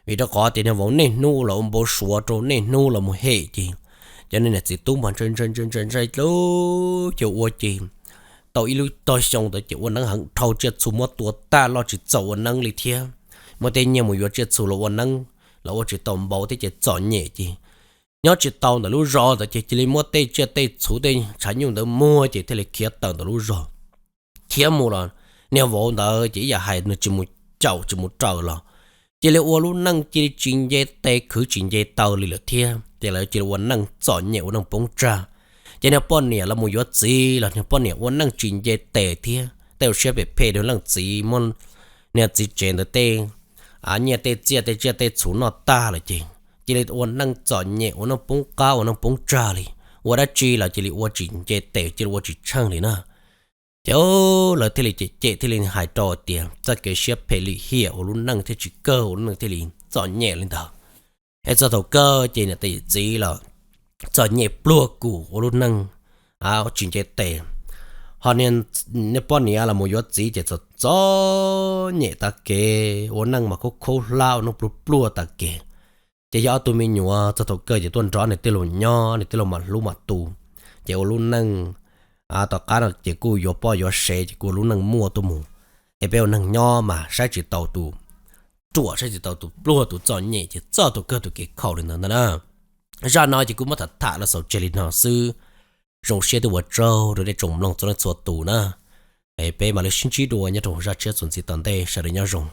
Vim rau qhov tias niag vauv niaj hnub los ua npau suav rau, niaj hnub los mus hem ces cov niag niam txiv tub mas ntshai ntshai ntshai ntshai ntshai lub caug ua ces tau ib lub tog xyoo ntawd ces ua neeb heev dhau, tsiaj txhu muab tua tag, loj tsis txaus ua neeb li thiab. Muab tej nyiaj mus yuav tsiaj txhu los ua neeb los ua tsis tau npau thiab ces txom nyem ces nyob tsis tau ntawm lub zos ntawd ces cia li muab tej tsiaj tej txhu tej tshav nyuj ntawd muag ces thiaj li khiav tawm ntawm lub zos. Khiav mus los niag vauv ntawd ces ib yam hais nws tsis mus caum tsis mus raws los cia li ua lub neej cia li tsis nce tes khwv tsis nce taw li lawm thiab. Ces lawv cia li ua neej txom nyem ua neej poob tsag. Ces niag poj niam los mus yuav txiv los niag poj niam ua neej tsis nce tes thiab, tej ua siab phem phem rau leej txiv, muab niag txiv tsev ntawd tej nyiaj tej txiaj tej tsiaj tej txhu noj tag lawm ces cia li ua neej txom nyem, ua neej poob qab ua neej poob tsag li, ua dab tsi los cia li ua tsis nce tes, cia li ua tsis tsheej li na. Ces lawv thiaj li cem cem thiaj li hais rau tias txoj kev siab phem lim hiam ua lub neej thiaj tsis kawg, ua lub neej thiaj li txom nyem li ntawd. Es txog thaum kawg ces niam tais yawm txiv los txom nyem pluag kum ua lub neej tsis nce tes. Ho niag poj niam los mus yuav txiv ces txom txom nyem tag kev, ua neej mas khaub khaub hlab ua neej pluag pluag tag kev. Ces yog ob tug me nyuam txog thaum kawg ces tuaj nrog nws tij laug nyob, nws tij laug mas hlub mas tu, ces ua lub neej tom qab no ces kuj yuav poj yuav sev ces kuj ua lub neej muaj tuaj mus. Es peb ua neeg nyob mas saib tsis taus tus ruam, saib tsis taus tus pluag tus txom nyem ces txog thaum kawg tus kev khaum li ntawd ntag na. Zaj no ces kuv muab tham tham los xaus tseg li no xwb. Zoo siab thiab ua tsaug rau nej tsoom mloog txhua leej txhua tus na. Es peb mam li sib ntsib dua nyob rau zaj tshiab txuas ntxiv tom ntej, sawv daws nyob zoo.